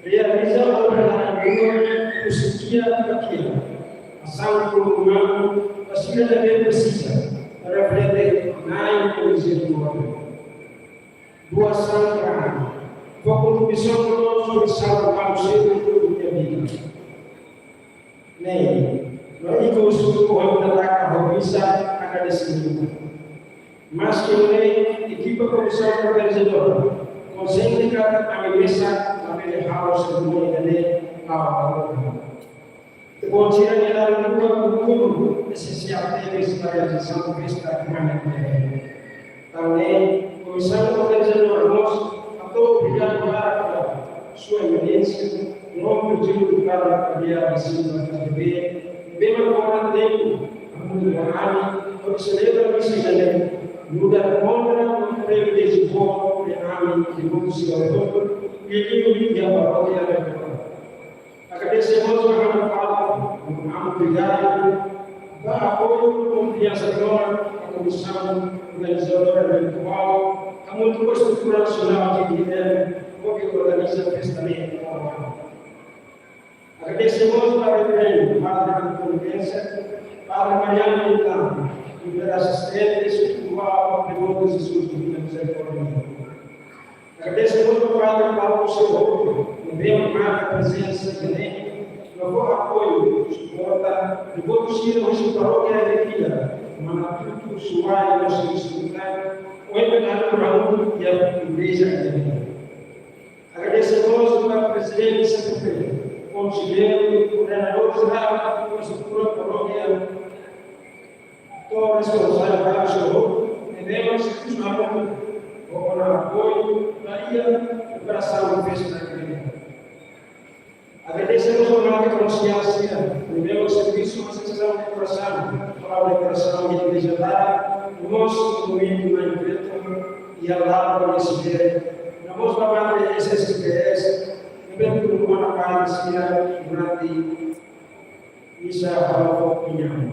Realiza obra laran-luak, husi kiak ba kiak. Asaun kuru-umanu, ba sira ne'ebé presiza, reflete Na'i nia mizerikórdia. Doasaun raan, fó kontribuisaun no doasaun raan ba sira ne'ebé presiza. Ne'e, no ikus, ohin ita taka ho misa agradesimentu. Maski ne'e, ekipa komisaun organizadora konsiente katak ami mesak labele halo serimónia ne'e la'o ba rua. Ita-boot sira-nia laran-luak buat esensiál tebes ba realizasaun festa grande ne'e. Tan ne'e, komisaun organizadora mós hato'o obrigadu barak ba Sua Eminénsia, Monsenhor Carlos Xavier da Silva, F D B, ne'ebé mak fó tempu hamutuk ho ami, hodi selebra misa ida-ne'e, nu'udar onra no priviléjiu boot ba ami, devotu sira hotu, liuliu iha parókia Redentor. Agradese mós ba Amu Paulo, Amu Vigáriu, ba apoiu no konfiansa tomak ba komisaun organizadora eventuál, hamutuk ho estrutura nasionál G D M, hodi organiza festa ne'e. Agradese mós ba Reverendo Padre António Vincent, Padre Mariano Quintana, nu'udar asistente espirituál, devotu Jesus Divina Misericórdia. Agradese mós ba Padre Paulo Sehoto, ne'ebé marka prezensa ida-ne'e, no fó apoiu, suporta, no botu sira husi parókia Ermida, Manatutu, Suai, no servisu, ohin ne'e halo ramu iha igreja Ermida. Agradese mós ba prezidente C P P, konselleiru, koordenadór jerál, estrutura parókia, to'o responsavel ba soro, ne'ebé servisu hamutuk, ho ona apoiu, ba iha preparasaun festa ne'e. Agradese mós ba maluk konselleiru sira, ne'ebé servisu ba seksaun dekorasaun, ba dekorasaun iha igreja laran, no mós movimentu na evento, iha laran ba S D, no mós ba maluk S S P S, ne'ebé tuur ona ba sira durante misa halo foku nian.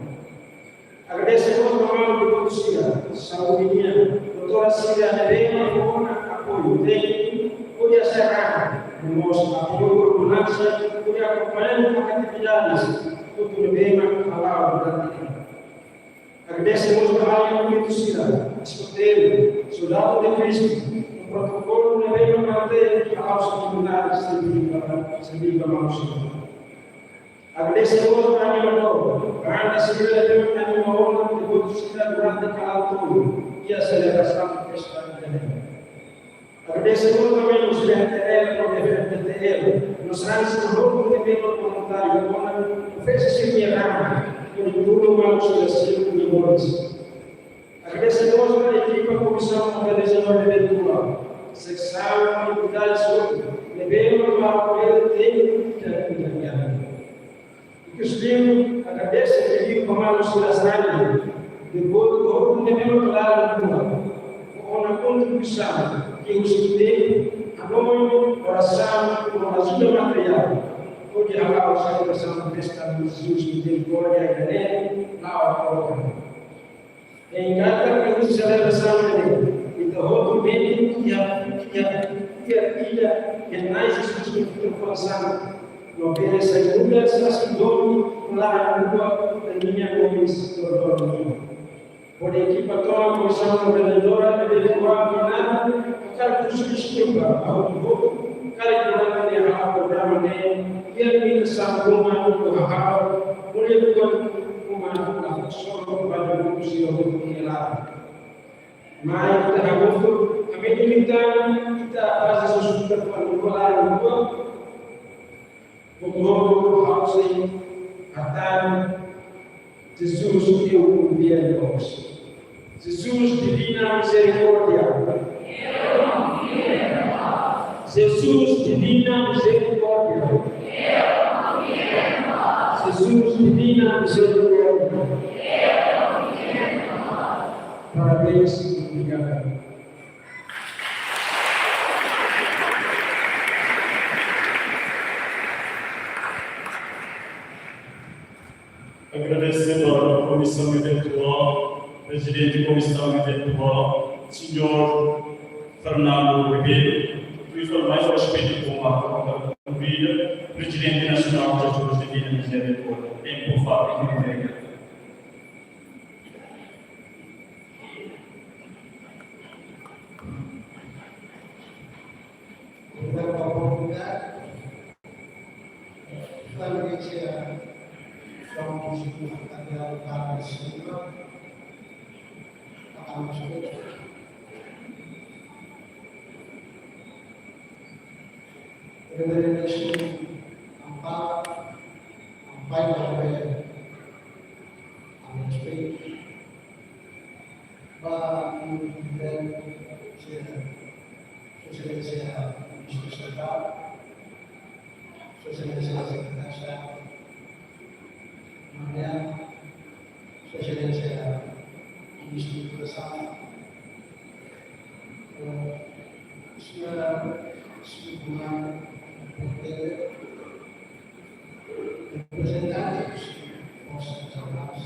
Agradese mós ba maluk devotu sira, saúde nian, doutora sira ne'ebé fó ona apoiu tékniku, hodi asesu, no mós apoiu ambulánsia, hodi akompaña atividades, hotu ne'ebé hala'o durante. Agradese mós ba maluk devotu sira, eskoteiru, soldadu de Kristu, no protokolu ne'ebé mantém a auxiliar servisu ba, servisu ba maluk sira. Agradese mós ba animadór, banda sira ne'ebé anima ona devotu sira durante kala tolu iha selebrasaun festa ne'e. Agradese mós ba membru B T L no F T T L, no sarani sira hotu ne'ebé voluntáriu ona, oferese sira-nia raan, hodi tulun maluk sira seluk nia moris. Agradese mós ba ekipa Komisaun Organizadora Eventuál, seksaun, entidades hotu, ne'ebé maka apoiu tékniku iha, iha, iha. Ikusliu, agradese liu ba maluk sira sarani, devotu hotu ne'ebé maka laran rua, ho ona kontribuisaun, ke husi tempu, hanoin, orasaun, no ajuda materiál, hodi hala'o selebrasaun festa Jesus Miserikórdia ida-ne'e la'o kronika. Engata ke husi selebrasaun ne'e, ita hotu metin iha, iha, iha, iha, iha Na'i Jesus nia Filho santu. No bele sai nu'udar saksi duni, laran rua, ita-nia moris, dodonu nian. Hodi ekipa tomak Komisaun Organizadora ne'ebé kuat nada, hakarak husu deskulpa ba hotu-hotu, karik durante ne'e halo programa ne'e, iha limitasaun ruma no hahú, ko'alia ruma, ruma, la solo ba devotu sira hotu iha laran. Mai ita hamutuk, ami limitadu, ita faze sussuta kuandu laran rua, hotu-hotu ha'u sei hatán, Jesus, eu confio em vós. Jesus, divina misericórdia. Jesus, divina misericórdia. Jesus, divina misericórdia. Parabéns, obrigado. Agradese ba Komisaun Eventuál, Prezidente Komisaun Eventuál, señór Fernando Ribeiro, tuir fali mai respeitu ho marka, konvida Prezidente Nasionál Jesus Divina Misericórdia, tempu fali entrega. Obrigadu ba oportunidade. Fali ke sia, vamos a dar a cima. Vamos a ver. Reverendo Nestor, amparo, amparo, amparo, amparo. Ba, mm, mm, mm, Sua Exelénsia Ministru Estadu, Sua Exelénsia Sekretáriu Estadu, Maria, Sua Exelénsia Ministru Edukasaun, eh, Senhora Sumana Portela, reprezentantes dos nossos amados,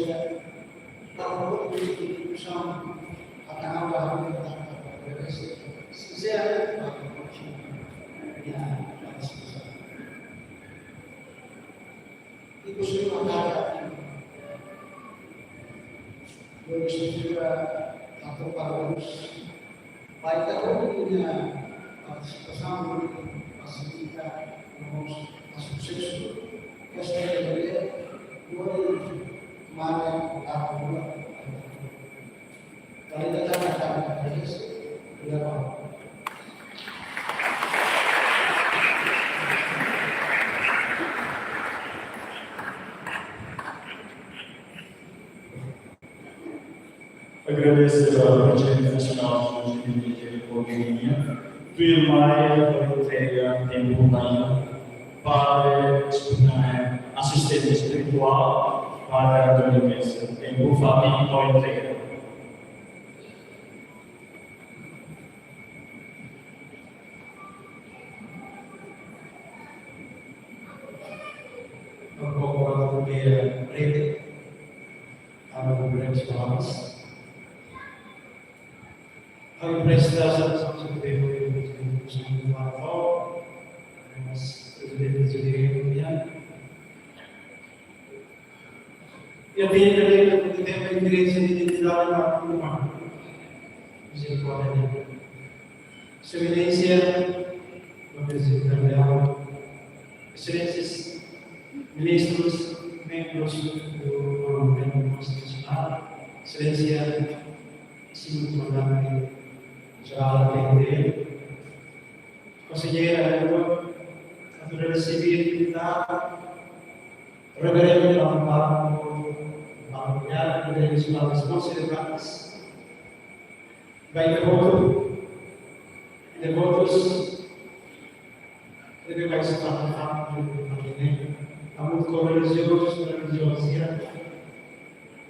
sira, para outro que são a canal da rua da Sincera, e possui uma carga de dois mil para alguns. Vai ter uma participação, fasilita, vamos a sucesso. Esta é a ideia. Não é mala, a rua. Agradese ba Prezidente Nasionál José Miguel Covinha, tuirmai ba entrega tempu mai para asistente espirituál para António Kessler. Tempu fali ba entrega. Agora vou ler a prece. Abre o grande palavras. Ao emprestar essa oração, se puder, mas Presidente Juliano, e atende a lei da igreja de identidade na Roma. Misericórdia. Sua Exelénsia, Presidente Cardeal, Exelénsias, Ministrus, membros do Governo Constitucional, Exelénsia, Señór Komandante Jerál P N D, Konselleira da Rua, Autoridade Sivil e Militár, Reverendo Bambang, Bambang, Reverendo Ismael Response de Pratas, ba devotu, devotus, deve vai se fato fato de mantener a muito com religiosos, religiosos, e a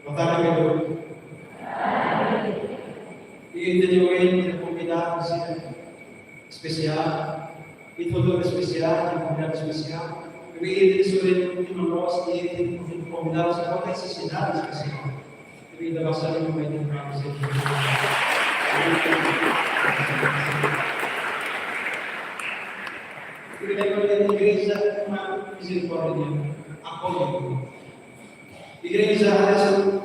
vontade de Deus. E anteriormente convidado, especial, e todo especial, e convidado especial. E ele sobre uma nossa e ele convidado a outra necessidade especial. Vida basa ni mai ni mai. Igreja, igreja uma misericórdia, apoio. Igreja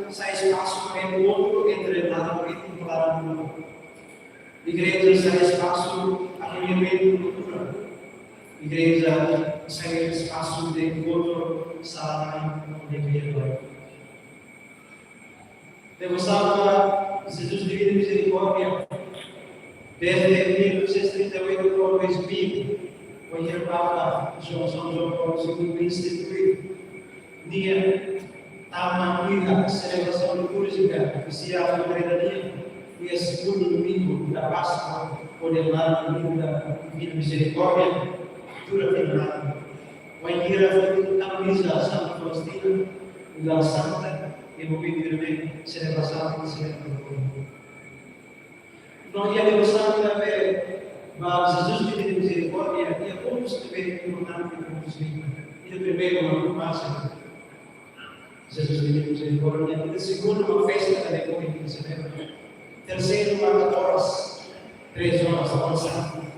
sai espasu para encontro entre nada e temporada. Igreja sai espasu acolhimento cultura. Igreja sai espasu de encontro, sala de vida. Devosaun ba Jesus Divina Misericórdia, desde mil novecentos e trinta e oito ao dois mil, foi levada João São João Paulo segundo instituído. Nia tama iha selebrasaun litúrjika ofisiál da Igreja, iha segundu domingu da Páskua, hodi marka Domingu da Divina Misericórdia, durante o ano. Wainhira foi kanoniza Santa Faustina, da Santa, Iha momentu ne'e selebrasaun, selebrasaun. No iha devosaun ne'ebé ba Jesus Divina Mizerikórdia, iha pontus ne'ebé importante, pontus lima. Iha primeiru, mak base Jesus Divina Mizerikórdia. Iha segundu, mak festa da Lekoin, ita selebra. Terseiru, mak oras, três horas, orasaun.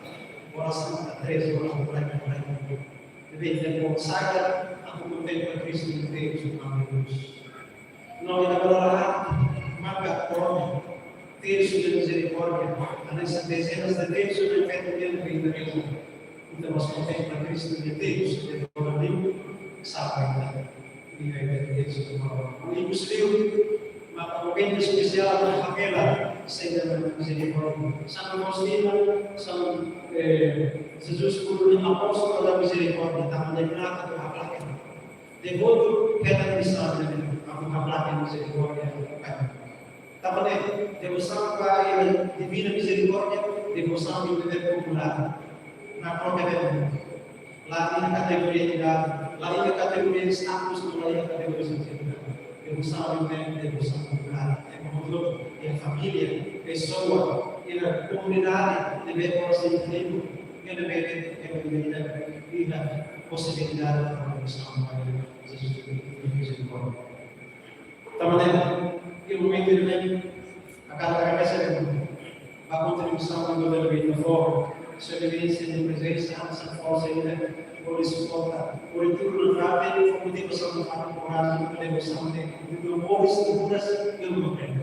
Orasaun, três horas, orasaun, orasaun. Ne'ebé ita konsagra atu kontempla Kristu iha tersu, mak Jesus. No iha agora, maka kona tersu de mizerikórdia, hanesan dezenas de tersu de feto de vida real. Ita mós kontempla Kristu iha tersu de vida real, sabe, iha tersu de vida real. Iha Muslim, maka momentu espesiál, mak apela, Senhor da Misericórdia. Santa Faustina, São, eh, Jesus, guru apóstolu da Misericórdia, tanba nia grata ku aplika. Devotu, hetan misa, nia aplika Mizerikórdia. Tanba ne'e, devosaun ba Divina Mizerikórdia, devosaun ne'ebé popular. Nia ko'alia de'it, la iha kategoria idade, la iha kategoria status, no la iha kategoria sosiál. Devosaun ne'e devosaun popular. Iha mutu, iha família, iha soa, iha komunidade, ne'ebé povu sente, ne'ebé, ne'ebé, ne'ebé, iha posibilidade para devosaun ba Jesus Kristu. Tanba ne'e, iha momentu ne'e, hakarak agradese ba kontribuisaun do governu Ita-Boot, sua eminsénsia nia prezensa, hanesan forsa ida, hodi suporta, hodi tuur nafatin, hodi motivasaun nafatin, korajen, hodi motivasaun de, hodi moris, hodi moris, hodi moris.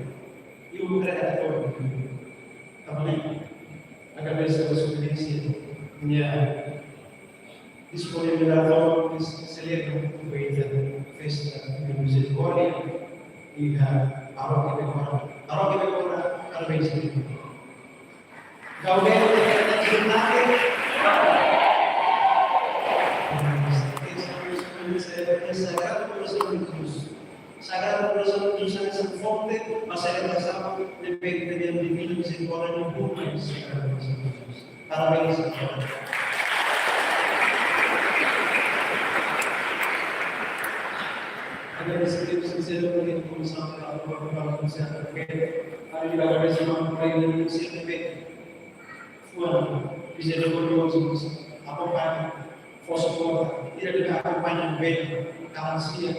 Tanba ne'e, agradese ba sua eminsénsia nia disponibilidade, hodi selebra, aproveita festa de Mizerikórdia iha parókia Becora. Parókia Becora, parabéns. Gaudete, Gaudete. Sagrado Coração de Jesus. Sagrado Coração de Jesus hanesan fonte ba selebrasaun ne'ebé Divina Mizerikórdia no purma Sagrado Coração de Jesus. Parabéns. Agradesimentu sinseiru ba Komisaun Eleitorál, Komisaun Eleitorál, para agradesimentu ba Komisaun Eleitorál, fuan mizerikordiozu, akompaña, fó suporta, ida-ne'ebé akompaña governu, garantia,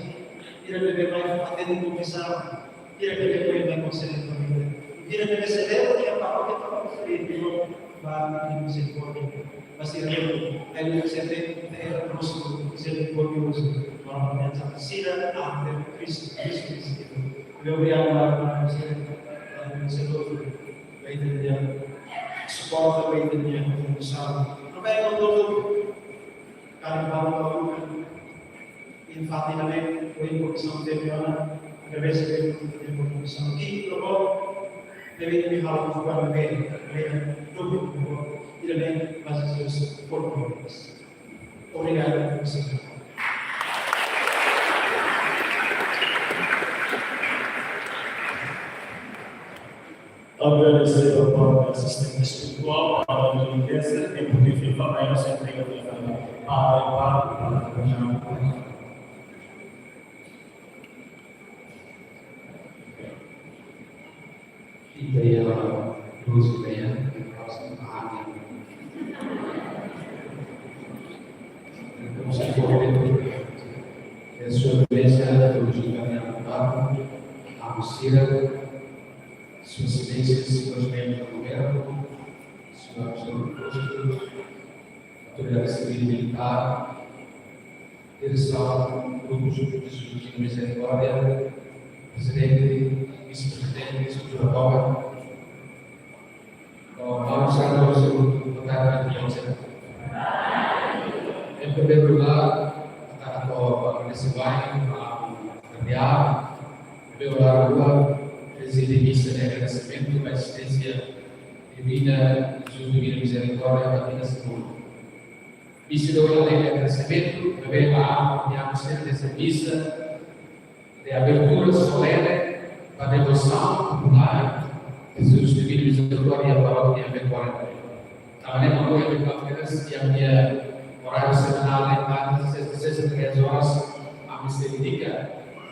ida-ne'ebé mai atende konfisaun, ida-ne'ebé mai konsellu família, ida-ne'ebé selebra iha parókia, parókia sira ba mizerikórdia. Mas sira, ai, sira, terus mizerikordiozu, para mencapai sira, ante Kristu, Kristu, Kristu. Obrigadu, para sira, para sira. Ba ita-nia suporta, ba ita-nia kontribuisaun. Tanba ne'e, doutór, kami baru tahu, enfatizamente, ba komisaun de Leona, agradese ba ita-nia komisaun. I, logo, deve ter ralo com a bem, bem, duplo, logo, e também, mas Jesus, por nós. Obrigadu, Señór. Agradese ba asistente espirituál, ba limpeza, tempu de fim, para a nossa entrega de fim. Para, para, para, para. Ita iha doze e meia, próximo ano. Então, se for, é sua vez, é, eu digo, a minha vontade, a Sua Exelénsia, senhores membros do governo, senhores ministros, autoridade civil e militar, direção, grupo de Jesus de Misericórdia, presidente, vice-presidente, estrutura toda. Vamos a todos, boa tarde, boa tarde. Em primeiro lugar, hakarak agradese ba, ba, ba, Beu la rua, prezide misa de agradesimentu ba asisténsia divina, Jesus Divina Mizerikórdia, ba misa segunda. Misa de agradesimentu, bebé ba, nia misa de misa de abertura solene ba devosaun populár, Jesus Divina Mizerikórdia, parókia Becora. Tanba ne'e, mak ohin, mak ohin, iha oráriu semanál, ne'e, mak sesta, sesta, três horas, ami sei dedika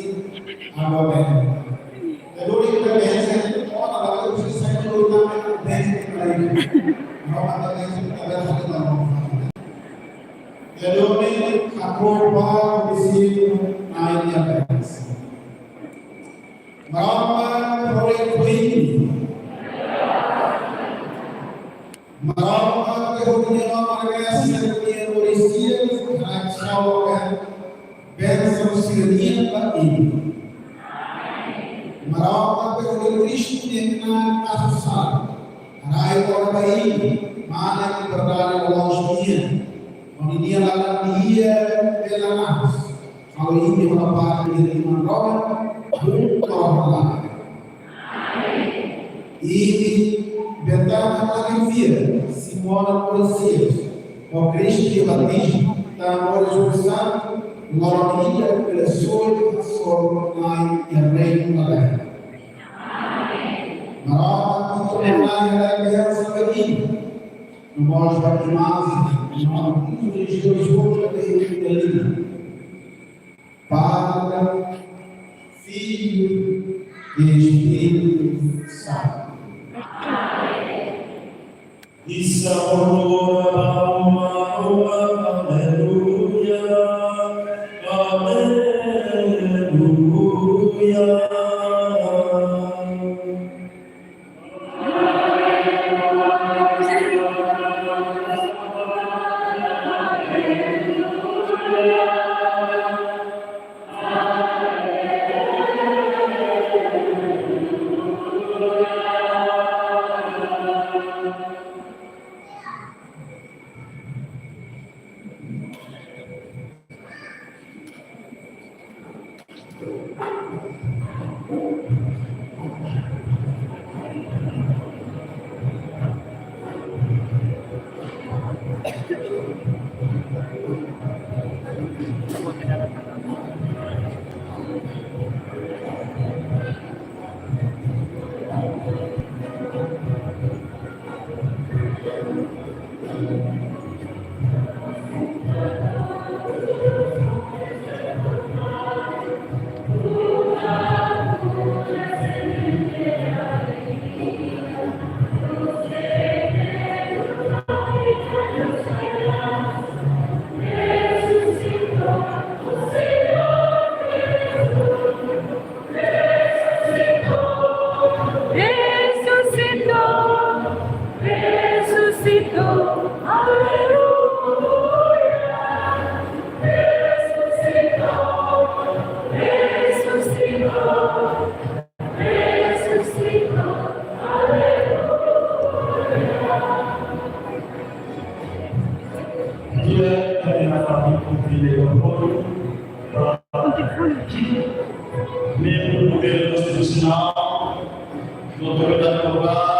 Amen. Kedua, kita berhasil, orang lain bisa saya dulu, tapi berhasil lagi. Orang lain bisa kita berhasil lagi. Kedua, aku apa bisa naiknya berhasil. Maromak, proyek ini. Maromak, ke hunian manusia, hunian manusia, kacau, bensaun sira-nian, ba imi. Maromak, pelo Kristu nia knaar kasu sala, rai kona ba imi mana liberdade loloos nian, hodi nia laran di'ak bele na'in, halo imi hola parte iha liman Rohan, buat Rohan laran. Imi bele hatama fiar, simu ona Mesias, ho Kristu nia batizmu, tan ho Espíritu Santu, loron ida bele soe hasoru Na'i iha reinu lalehan. Maromak, ita mai iha reinu lalehan sira ini. No mós ba irmãos, no mós ba irmãos, Padre, Filho e Espírito Santo. Misa por ora, aleluia, aleluia. Resucitou, resucitou, aleluia. Resucitou, resucitou, resucitou, aleluia. Dia kami akan mengikuti lebanon. Membru Konsellu Konstitusionál, Autoridade Global,